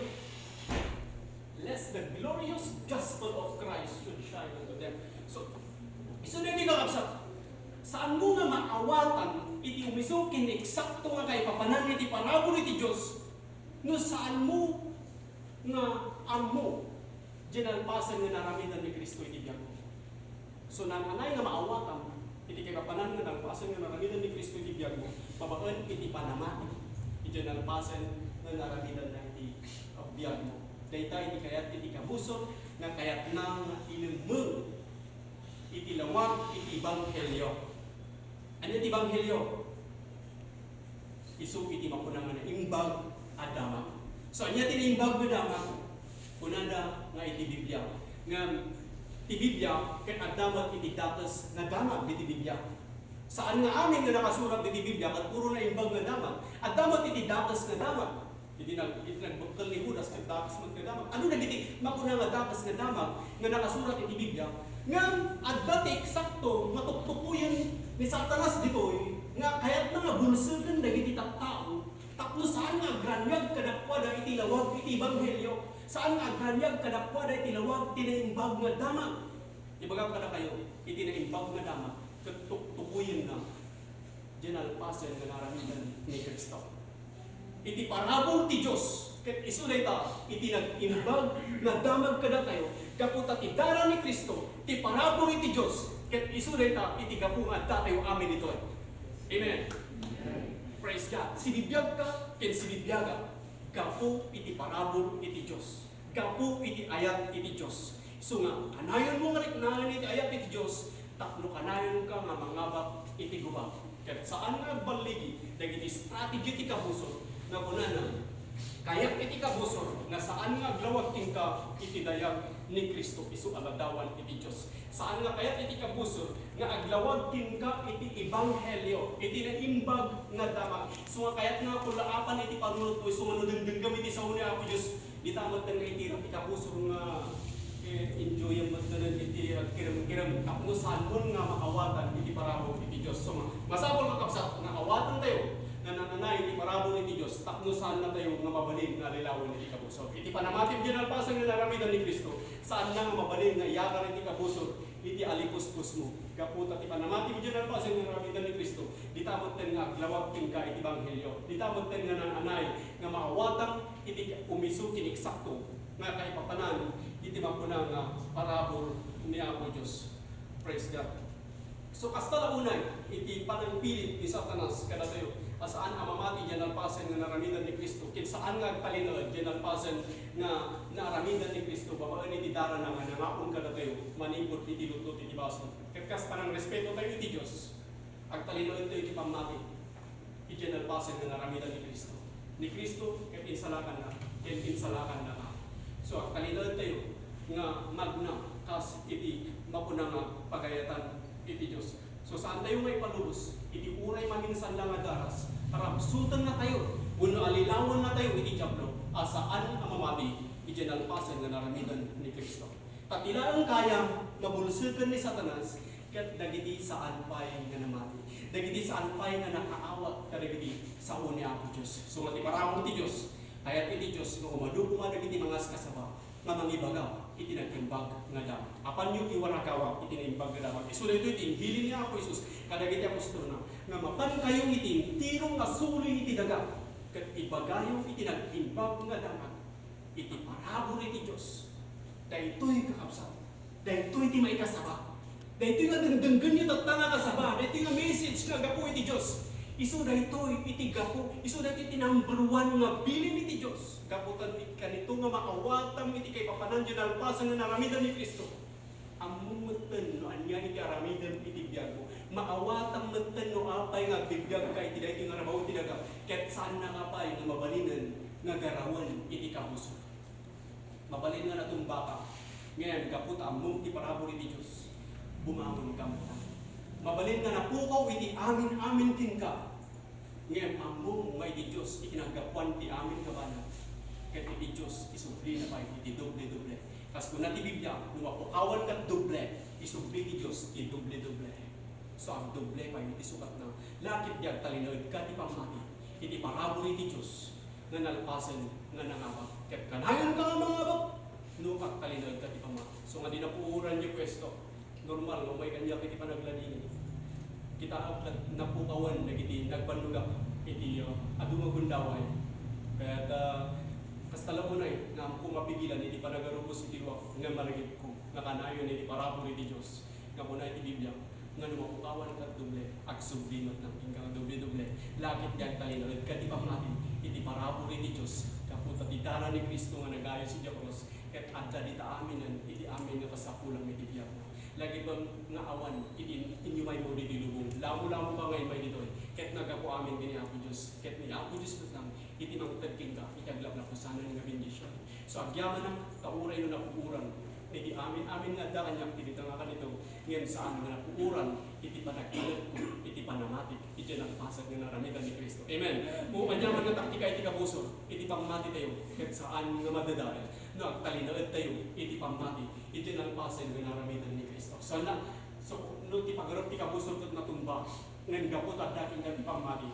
lest the glorious gospel of Christ should shine unto them. So, isu daytoy, kakabsat, saanmo nga maawatan iti umiso ken eksakto nga kaipapanan iti parabur iti Dios no saanmo nga ammo diay nalpasen nga naramiden ni Cristo iti biagmo. So, naan-anay nga maawatan iti kaipapanan nga nalpasen nga naramiden ni Cristo iti biagmo, babaen iti panamati iti nalpasen nga naramiden na iti biagmo. Dayta iti kayat iti kabusor nga kayatna nga inemmeng iti lawag iti ebanghelio. Ania ti ebanghelio? Isu iti makuna nga naimbag a damag. So, ania ti naimbag nga damag? Kunada nga iti Biblia. Ngem ti Biblia ket adda met iti dakes nga damag iti Biblia. Saan nga amin nga nakasurat iti Biblia ket puro naimbag nga damag. Adda met iti dakes nga damag. Iti nag-, iti nagbekkel ni Judas, ket dakes met nga damag. Ano dagiti makuna nga dakes nga damag nga nakasurat iti Biblia? Ngem adda ti eksakto nga tuktukoyen ni Satanas ditoy nga kayatna nga bulseken dagiti tattao tapno saan nga agraniag kadakuada iti lawag iti ebanghelio, saan nga agraniag kadakuada iti lawag ti naimbag nga damag. Ibagak kadakayo, iti naimbag nga damag, ket tuktukoyenna diay nalpasen nga naramiden ni Cristo. Iti parabur ti Dios, ket isu dayta iti nag-imbag nga damag kadatayo, gapu ta ti dara ni Cristo ti parabur iti Dios, ket isu dayta iti gapu nga addatayo amin ditoy. Amen. Praise God. Sibibiagka ken sibibiagak gapu iti parabur iti Dios. Gapu iti ayat iti Dios. Isu nga, kanayonmo nga riknaen iti ayat iti Dios, tapno kanayonka nga mangabak iti gubag. Ket saan nga agballigi dagiti strategy ti kabusor nga kunana, kayat iti kabusor nga saan nga aglawag kenka iti dayag ni Cristo isu a ladawan iti Dios. Saan nga kayat iti kabusor nga aglawag kenka iti ebanghelio, iti naimbag nga damag. Isu nga kayat nga pulaapan iti panunotmo, isu nga no dengdenggem iti sao ni Apo Dios, dita met nga itira ti kabusor nga, eh, enjoyem met iti agkirem-kirem tapno saanmon nga maawatan iti parabur iti Dios. So, ma-, masapul, kakabsat, nga awaten tayo nga nananay iti parabur iti Dios tapno saannatayo nga mabalin nga allilawen iti kabusor. Iti panamati iti nalpasen nga naramidan ni Cristo, saanna nga mabalin nga iyakar iti kabusor iti alipuspusmo. Gapu ta ti panamati iti nalpasen nga naramidan ni Cristo, dita metten nga aglawag kenka iti ebanghelio. Dita metten nga nananay nga maawatang iti umisu ken eksakto nga kaipapanan iti mapuna nga parabur ni Apo Dios. Praise God. So, kasta la unay iti panangpilit ni Satanas kadatayo a saan a mamati diay nalpasen nga naramidan ni Cristo, ken saan nga agtalinaed diay nalpasen nga naaramidan ni Cristo babaen iti darana nga nangapon kadatayo manipud iti lutlo iti basol. Ket kas panangrespeto tayo iti Dios, agtalinaed tayo iti pammati. Idiay nalpasen nga naramidan ni Cristo. Ni Cristo, ket insalakanna, ket insalakanna ka. So, agtalinaed tayo nga magna kas iti mapuna nga pagayatan iti Dios. So, saan tayo nga ipalubos iti uray maminsan la nga daras, rabsutennatayo, wenno allilawenatayo iti Diablo, a saan a mamati idiay nalpasen nga naramidan ni Cristo. Ta ti laeng kaya nga bulseken ni Satanas, ket dagiti saan pay nga namati, dagiti saan pay nga nakaawat kadagiti sao ni Apo Dios. So, nga ti parabur ti Dios, kayat iti Dios nga umadu koma dagiti mangaskasaba nga mangibaga iti nag-imbag nga damag. Apanyo iwaragawa iti naimbag nga damag. Isu daytoy ti imbilin ni Apo Jesus kadagiti apostolna, nga mapankayo iti entero nga suli iti daga, ket ibagayo iti nag-imbag nga damag iti parabur iti Dios. Daytoy, kakabsat, daytoy ti maikasaba. Daytoy nga dengdenggenyo tatta nga kasaba. Daytoy nga message nga gapu iti Dios. Isu daytoy iti gapu, isu daytoy ti number one nga bilin iti Dios. Gapu ta kanito nga maawatam iti kaipapanan diay nalpasen nga naramidan ni Cristo. Ammom metten no ania iti aramidem iti biagmo. Maawatam metten no apay nga agbibiagka iti daytoy nga rabaw ti daga, ket saannaka pay nga mabalinen nga garawen iti kabusor. Mabalin nga natumbaka, ngem gapu ta ammom ti parabur iti Dios, bumangonka metten. Mabalin nga napukaw iti amin-amin kenka, ngem ammom nga iti Dios ti kinaggapuan ti amin nga banag, ket iti Dios isublina pay iti doble-doble. Kas kuna ti Biblia, no mapukawanka doble, isubli ti Dios ti doble-doble. So, agdoble pay iti sukatna. Lakip di agtalinaedka ti pammati iti parabur iti Dios nga nalpasen nga nangabak. Ket kanayonka nga mangabak no agtalinaedka ti pammati. So, nga di napuoran diay puesto. Normal nga umay kaniak iti panagladingit. Kitaak ket napukawan dagiti nagbannogak iti, uh, adu nga gundaway. Ket, uh, kasta la unay nga amko mapigilan iti panagarubos iti luak nga marigipko nga kanayon iti parabur iti Dios. Nga kuna iti Biblia, nga no mapukawanka doble, agsubli met kenka nga doble-doble. Lakip di agtalinaedka ti pammati iti parabur iti Dios, gapu ta ti dara ni Cristo nga nagayus iti krus, ket adda dita aminen iti amin nga kasapulan iti biagna. Lagipem nga awan iti inyumaymo ditoy lubong, lamo-lamoka nga immay ditoy, ket naggapu amin ken ni Apo Dios, ket ni Apo Dios met lang iti mangted kenka iti aglaplapusanan nga bendision. So, agyamanak ta uray no napuoran iti amin-amin nga adda kaniak ti dita nga kanito, ngem saan nga napuoran iti panagtalekko iti panamatik iti nagpasag nga naramidan ni Cristo. Amen. O, agyaman nga taktika iti kabusor iti pammati tayo, ket saan nga madadael no agtalinaed tayo iti pammati iti nagpasag nga naramidan ni Cristo. So, na, so, no ti pagarup ti kabusor ket natumba, ngem gapu ta adda kenka ti pammati,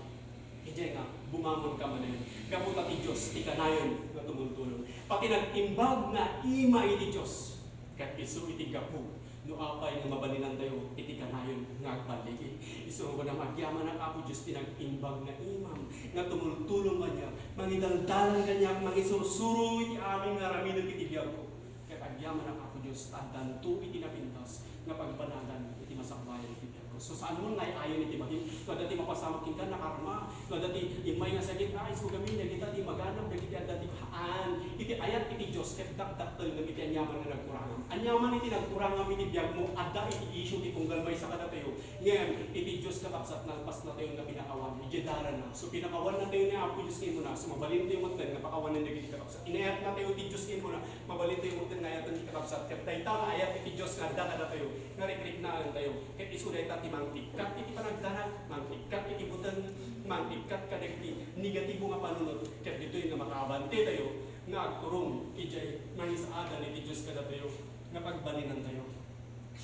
idiay nga bumangonka manen, gapu ta ti Dios ti kanayon nga tumultulong. Pati nag-imbag nga ima iti Dios, ket isu iti gapu no apay nga mabalinantayo iti kanayon nga agballigi. Isu nga kunam, agyamanak, Apo Dios, ti nag-imbag nga imam nga tumultulong kaniak, mangidaldalan kaniak, mangisursuro iti amin nga aramidek iti biagko. Ket agyamanak, Apo Dios, ta addanto iti napintas nga pagpanagan iti masakbayan iti biagko. So, saanmon nga ay-ayon iti bagim? No adda ti mapasamak kenka, nakarma. No adda ti immay nga sakit, ay, isugami, dagita ti maganab, dagiti adda ti haan. Iti ayat iti Dios, ket dakdakkel ngem iti aniaman nga nagkurangam. Aniaman iti nagkurangam iti biagmo, adda iti issue ti tunggal maysa kadatayo. Ngem iti Dios, kakabsat, nalpasnatayo nga pinakawan. Idiay darana. So, pinakawannatayo ni Apo Dios nga immuna. So, mabalintayo metten nga pakawanen dagiti kakabsat. Inayatnatayo ti Dios nga immuna. Mabalintayo metten nga ayaten ti kakabsat. Ket dayta nga ayat iti Dios nga adda kadatayo, nga rikriknaentayo. Ket isu dayta ti mangikkat iti panagdanag, mangikkat iti buteng, mangikkat kadagiti negatibo nga panunot. Ket ditoy nga makaabantitayo nga agturong idiay nangisaadan iti Dios kadatayo nga pagbalinantayo.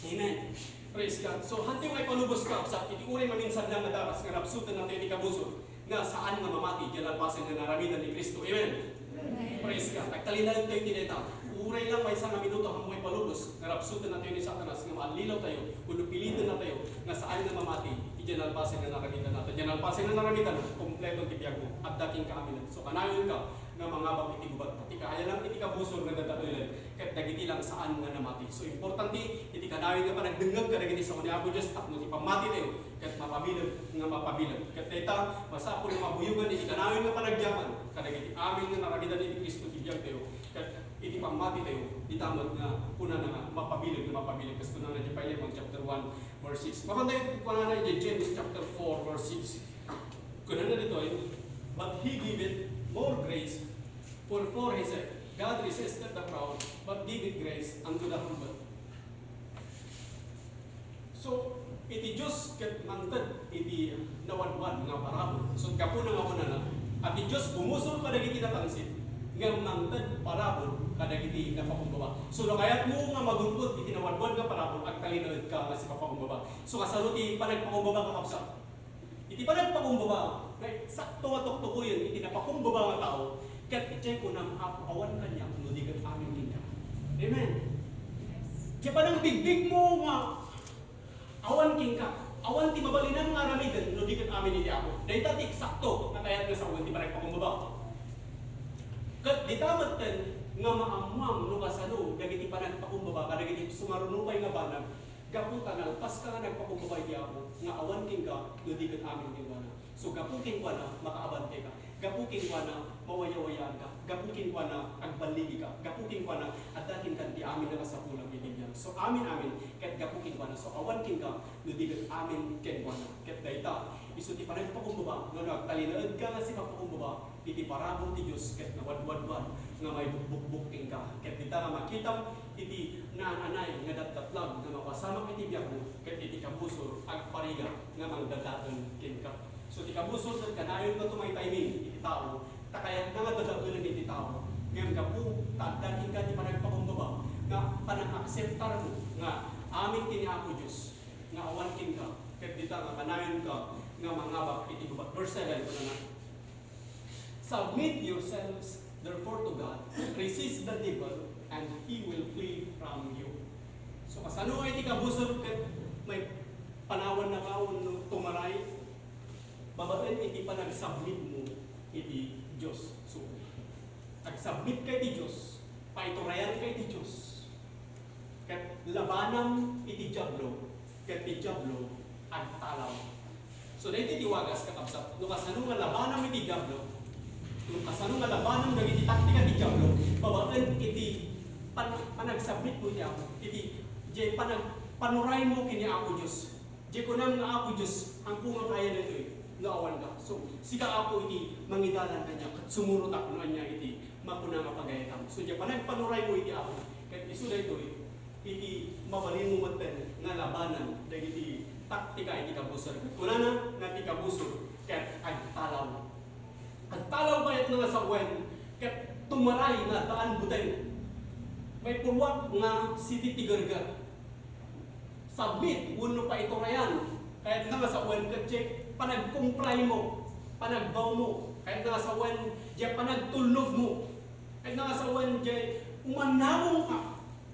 Amen. Praise God. So, hanto nga ipalubos, kakabsat, iti uray maminsan nga daras nga rabsutennatayo iti kabusor. nga saan nga mamati diay nalpasen nga naaramidan ni Cristo. Amen? Amen. Praise God. Agtalinaedtayo iti dayta. Uray lang maysa nga minuto, ammoy palubos, nga rapsuten natayo ni Satanas, nga maallilaw tayo, wenno piliten natayo, nga saan nga mamati diay nalpasen nga naaramidan nato. Diay nalpasen nga naaramidan, kompleto ti biagmo. Adda kenka amin. So, kanayon ka nga mangabak iti gubat. Ti kaya lang iti kabusor nga dadaelen, ket dagiti lang saan nga namati. So, importante iti kanayon nga panagdengngeg kadagiti sao ni Apo Dios tapno ti pammatitayo ket mapabileg nga mapabileg. Ket dayta, masapul nga mabuyogan iti kanayon nga panagyaman kadagiti amin nga naaramidan ni Cristo ti biagtayo, ket iti pammatitayo, dita met nga kunana nga mapabileg nga mapabileg. Kas kunana diay Filemon chapter one, verse six. Mapantayo kunana iti James chapter four, verse six. Kunana ditoy, "But he giveth more grace, wherefore he said, God resisteth the proud, but giveth grace unto the humble." So, iti Dios ket mangted iti nawadwad nga parabur. So, gapuna nga kunana, a ti Dios bumusor kadagiti natangsit, ngem mangted parabur kadagiti napakumbaba. So, no kayatmo nga magun-od iti nawadwad nga parabur, agtalinaedka nga sipapakumbaba. So, kasano ti panagpakumbaba, kakabsat? Iti panagpakumbaba, nga sakto nga tuktukoyen iti napakumbaba nga tao, ket idiay kunam, "Apo, awan kaniak no di ket amin kenka." Amen. Diay panangbigbigmo nga awan kenka, awan ti mabalinam nga aramiden no di ket amin iti Apo. Dayta ti eksakto nga kayat nga sawen ti panagpakumbaba. Ket dita metten nga maammuam no kasano dagiti panagpakumbaba kadagiti sumaruno pay nga banag, gapu ta nalpaska nga nagpakumbaba iti Apo nga awan kenka no di ket amin kenkuana. So, gapu kenkuana, makaabanteka. Gapu kenkuana, mawayawayaanka. Gapu kenkuana, agballigika. Gapu kenkuana, adda kenka ti amin a kasapulan iti biag. So, amin, amin, ket gapu kenkuana. So, awan kenka no di ket amin kenkuana. Ket dayta, isu ti panagpakumbaba nga no agtalinaedka nga sipapakumbaba iti parabur ti Dios ket nawadwadwan nga maibukbukbok kenka. Ket dita nga makitam iti naan-anay nga datdatlag nga mapasamak iti biagmo ket iti kabusor agparigat nga mangdadael kenka. So, ti kabusor ket kanayon nga tumaytaymi iti tao, ta kayatna nga dadaelen iti tao. Ngem gapu ta adda kenka ti panagpakumbaba nga panang-akseptarmo nga amin ti ni Apo Dios nga awan kenka, ket dita nga kanayonka nga mangabak iti gubat. Verse seven, kunana, "Submit yourselves therefore to God, resist the devil, and he will flee from you." So, kasano nga iti kabusor ket may panawan na kaon no tumaray? Babaen iti panagsubmit mo iti Dios. So, agsubmit ka iti Dios, paiturayan ka iti Dios, ket labanam iti Diablo, ket ti Diablo agtalaw. So, daytoy ti wagas, kakabsat, no kasano nga labanam iti Diablo, no kasano nga labanam dagiti taktika ti Diablo, babaen iti pan-, panagsubmit mo iti Apo, iti, diay panag-, panuray mo ken ni Apo Dios. Diay kunam nga, "Apo Dios, ampo nga kaya daytoy no awan ka." So, sika, Apo, iti mangidalan kaniak, ket sumurotak no ania iti makuna nga pagayatam. So, diay panagpanuray mo iti Apo, ket isu daytoy iti mabalin mo metten nga labanan dagiti taktika iti kabusor. Kunana nga ti kabusor ket agtalaw. Agtalaw kayatna nga sawen ket tumaray nga addaan buteng. Maipurruak nga sititigerka. Submit wenno paiturayan kayatna nga sawen ket diay panagkumpray mo, panagbaw mo, kayatna nga sawen diay panagtulnog mo. Kayatna nga sawen diay umannamong ka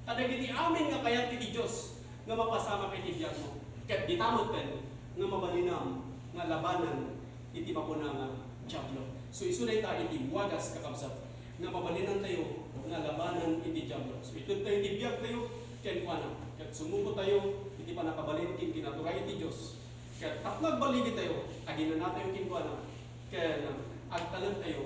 kadagiti amin nga kayat iti Dios nga mapasamak iti biagmo. Ket dita metten nga mabalinam nga labanan iti makuna nga Diablo. So, isu dayta iti wagas, kakabsat, nga mabalinantayo nga labanan iti Diablo. So, itedtayo ti biagtayo kenkuana, ket sumukotayo iti pannakabalin ken kinaturay ti Dios. Ket tapno agballigitayo, aginanatayo kenkuana, ken agtalektayo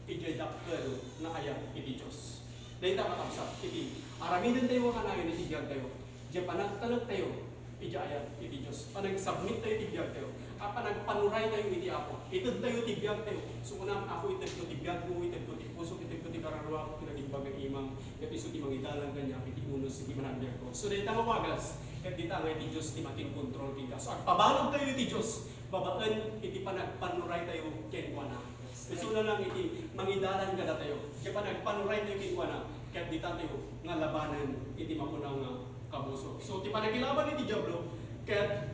idiay dakkel nga ayat iti Dios. Dayta, kakabsat, iti aramidentayo nga kanayon iti biagtayo, diay panagtalektayo idiay ayat iti Dios. Panagsubmittayo iti biagtayo. A, panagpanuraytayo iti Apo. Itedtayo ti biagtayo. So, kunam, "Apo, itedko ti biagmo, itedko ti pusok, itedko ti kararuak, ti nagimbaga imam, ket isu ti mangidalan kaniak iti unos iti panagbiagko." So, dayta nga wagas, ket dita nga iti Dios ti makinkontrol kenka. So, agpabanogtayo iti Dios babaen iti panagpanuraytayo kenkuana. Isuna lang iti mangidalan kadatayo. Diay panagpanuraytayo kenkuana, ket ditatayo nga labanen iti makuna nga kabusor. So, ti panakilaban iti Diablo, ket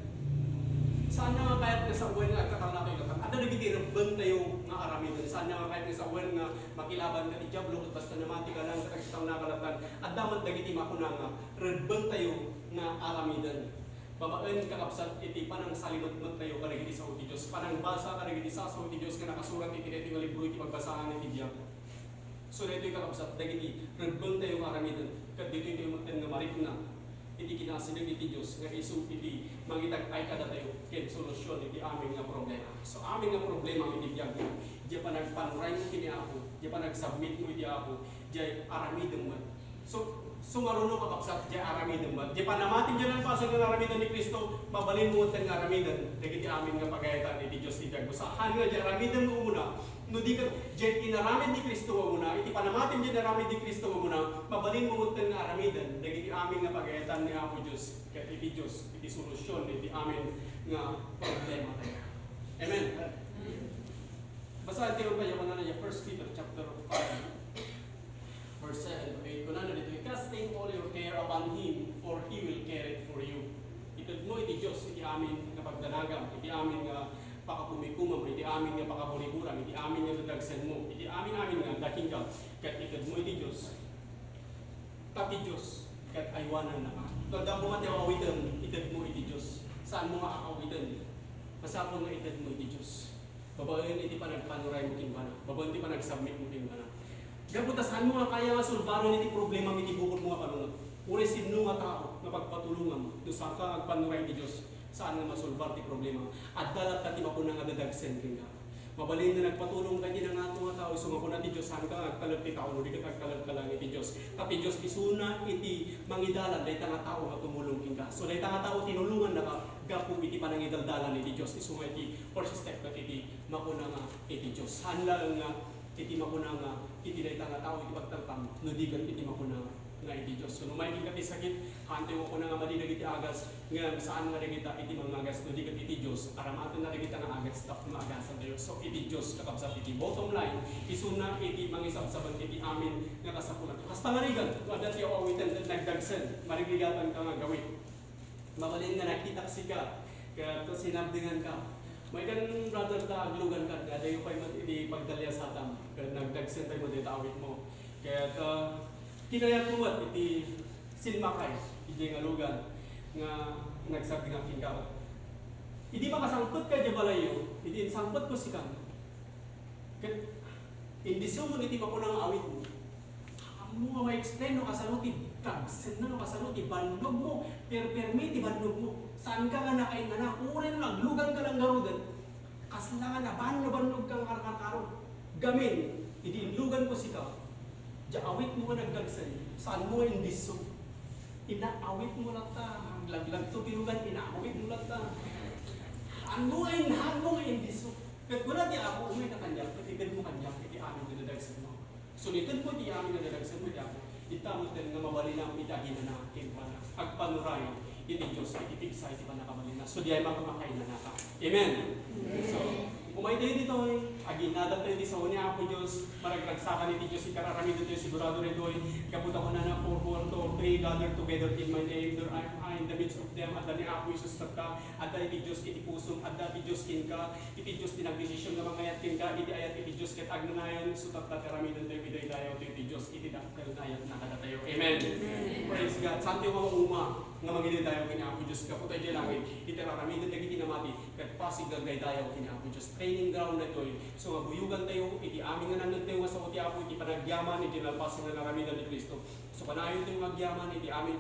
saan nga kayat nga sawen nga agkatalnatayo latta. Dagiti rebbengtayo nga aramiden. Saan nga kayat nga sawen nga makilaban ken ti Diablo, ket basta namati ka lang, ket agtaw na kalatan. Adda met dagiti makuna nga rebbengtayo nga aramiden. Babaen, kakabsat, iti panangsalimetmettayo kadagiti sao ti Dios, panangbasa kadagiti sao ti Dios nga nakasurat iti daytoy nga libro iti pagbasahan iti biag. So, daytoy, kakabsat, dagiti rebbengtayo nga aramiden, ket ditoy tayo metten nga marikna iti kinaasideg iti Dios nga isu iti mangitag-ay kadatayo ken solusyon iti amin nga problema. So, amin nga problema iti biag mo, diay panagpanuraymo ken ni Apo, diay panagsubmitmo iti Apo, diay aramidem met. So, sumaruno, kakabsat, diay aramidem met. Diay panamatim diay nalpasen nga aramiden ni Cristo, mabalinmo metten nga aramiden dagiti amin nga pagayatan iti Dios iti agbusa. Haan nga diay aramidem nga umuna, no di ket diay inaramid ni Cristo nga umuna, iti panamatim diay inaramid ni Cristo nga umuna, mabalinmo metten nga aramiden dagiti amin nga pagayatan ni Apo Dios, ket iti Dios, iti solusyon iti amin nga problema. Amen. Basaen tayo pa, kunana diay First Peter chapter five, verse seven to eight. Kunana ditoy, "Casting all your care upon Him, for He will care it for you." Itedmo iti Dios iti amin nga pagdanagam, iti amin nga pakakumikumam, iti amin nga pakaburiburam, iti amin nga dadagsenmo, iti amin-amin nga adda kenka, ket itedmo iti Dios. Ta ti Dios ket aywanannaka. No adda koma ti aw-awitem, itedmo iti Dios. Saanmo nga aw-awiten. Masapul nga itedmo iti Dios. Babaen iti panagpanuraymo kenkuana, babaen ti panagsubmitmo kenkuana. Gapu ta saanmo nga kaya nga sulbaron iti problemam iti bukodmo nga panunot. Uray sinno nga tao nga pagpatulongam, no saanka nga agpanuray iti Dios, saan nga masulbar ti problema. Adda latta ti makuna nga dadagsen kenka. Mabalin nga nagpatulong ka iti nangato nga tao, isu nga kuna ti Dios, saanka nga agtalek ti tao, no di ket agtalek ka laeng iti Dios. Ta ti Dios isuna iti mangidalan dayta nga tao nga tumulong kenka. So, dayta nga tao tinulongannaka gapu iti panangidaldalan iti Dios, isu nga iti first step ket iti makuna nga iti Dios. Saan laeng nga iti makuna nga iti dayta nga tao iti pagtaltam, no di ket iti makuna nga iti Dios. So, no maikingka ti sakit, haantayo makuna nga madi dagiti agas, nga saan nga dagita iti mangagas, no di ket iti Dios, aramatenna dagita nga agas, tapno maagasantayo. So, iti Dios, kakabsat, iti bottom line, isuna iti mangisabsabek iti amin nga kasapulan. Kasta nga rigat, no adda ti aw-awiten, nagdagsen, marigrigatanka nga agawid. Mabalin nga nakitak sika, ket sinabdenganka. May kan brother ta aglugan ka, nga adayo pay met iti pagdaliasatam, ket nagdagsen pay met iti awitmo. Ket, ah, kinayatmo met iti sinmakay, iti nga lugan nga nagsabdengak kenka. Idi makasangpet ka iti balayyo, idi insangpetko sika, ket indisumon iti makuna nga awitmo. Ammo nga ma-explain no kasano ti dagsenna, no kasano ti bannogmo, perpermi ti bannogmo. Saanka nga nakainnanak, uray no naglugan ka lang garuden. Kasla nga nabanno-bannog kang karkarkaro. Gamin, idi inluganko sika, diay awitmo nga nagdagsen, saanmo nga indisso. Inaawitmo latta, laglagto ti lugan, inaawitmo latta. Saanmo nga in-, saanmo nga indisso. Ket kuna ti Apo, umayka kaniak, ket itedmo kaniak iti amin nga dadagsenmo. So, itedmo iti amin nga dadagsenmo iti Apo. Ita metten nga mabalinam iti aginana kenkuana. Agpanuray iti Dios iti pigsa iti pannakabalinna. So, diay maka-, makainanaka. Amen. Amen. So, umaytayo ditoy, aginadatayo iti sao ni Apo Dios, maragragsakan iti Dios iti ar-aramidentayo, sigurado ditoy, gapu ta kunana, "For where two or three gather together in my name, there I am in the midst of them." Adda ni Apo Jesus tatta, adda iti Dios iti pusom, adda ti Dios kenka, iti Dios ti nagdesisyon nga mangayat kenka, iti ayat iti Dios ket agnanayon, so tatta ti aramidentayo, idaydayaw ti Dios iti dakkel nga ayatna kadatayo. Amen. Amen. Praise God. Santo nga mauma nga mangidaydayaw ken Apo Dios, gapu ta idiay langit, iti ar-aramiden dagiti namati, ket pasig nga agdaydayaw ken Apo Dios. Training ground daytoy. So, nga buyogantayo iti amin nga nangngegtayo nga sao ti Apo, iti panagyaman, iti nalpasen nga aramidan ni Cristo. So, kanayontayo nga agyaman iti amin.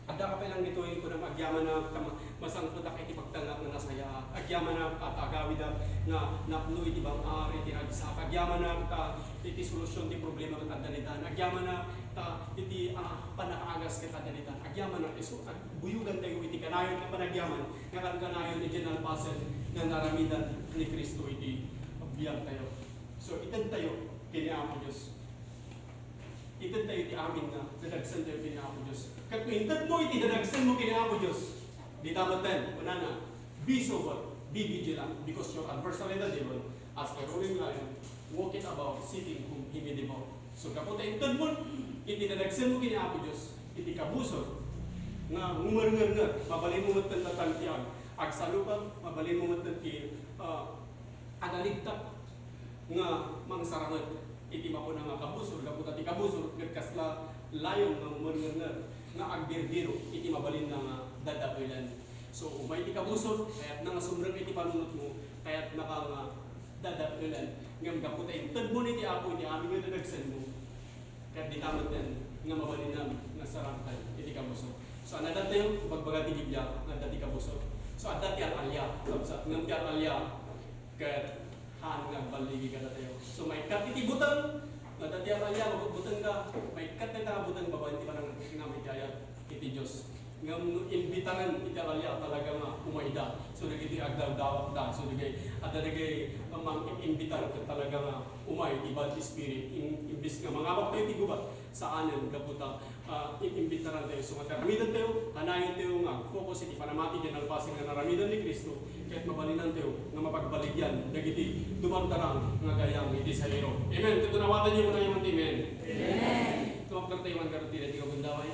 Adda ka pay lang ditoy, kunam, agyamanak ta ma-, masangpetak iti pagtalnak nga nasayaat. Agyamanak ta agawidak nga napno iti bang-ar, iti ragsak. Agyamanak ta iti solusyon ti problema ket adda ditan. Agyamanak ta iti, ah, pannakaagas ket adda ditan. Agyamanak, isu, ag-, buyogantayo iti kanayon nga panagyaman nga kankanayon iti nalpasen nga naramidan ni Cristo iti biagtayo. So, itedtayo ken ni Apo Dios. Itedtayo iti amin nga dadagsantayo ken ni Apo Dios. Ket no intedmo iti dadagsanmo ken ni Apo Dios, dita metten, kunana, "Be sober, be vigilant, because your adversary, the devil, as a roaring lion, walketh about seeking whom he may devour." So, gapu ta intedmo iti dadagsanmo ken ni Apo Dios, iti kabusor nga ngumerngernget, mabalinmo metten ti agsalupag, mabalinmo metten ti, ah, Adaligtak nga mangsaranget iti makuna nga kabusor, gapu ta ti kabusor ket kasla layon nga umerngernger nga agbirbiro iti mabalinna nga dadaelan. So, umay ti kabusor, kayatna nga sumrek iti panunotmo, kayatnaka nga dadaelan. Ngem gapu ta intedmo iti Apo iti amin nga dadagsenmo, ket dita metten nga mabalinnam nga sarangtan iti kabusor. So, adda tayo, bagbaga ti Biblia, nga adda ti kabusor. So, adda ti al-alia, kabsat, ngem ti al-alia, ket haan nga agballigi kadatayo. So, maikkat iti buteng, nga adda ti al-alia, mabutbuteng ka, maikkat dayta nga buteng babaen ti panangnam iti ayat iti Dios. Ngem no imbitaren iti al-alia, talaga nga umayda. So, dagiti agdawdawatda, so, dagiti, adda dagiti mang-imbitar ket talaga nga umay ti bad spirit. Im-, imbes nga mangawak tayo ti gubat, saanen, gapu ta, ah, in-imbitaran tayo. So, nga aramiden tayo, kanayon tayo nga focus iti panamati iti nalpasen nga naramiden ni Cristo, ket mabalinan tayo nga mapagbaligyan dagiti dumardarang nga gayam iti sairo. Amen. Ket no awatanyo, kunam nga amen. Amen. Tumakder tayo man, karutida, ti kagundawan.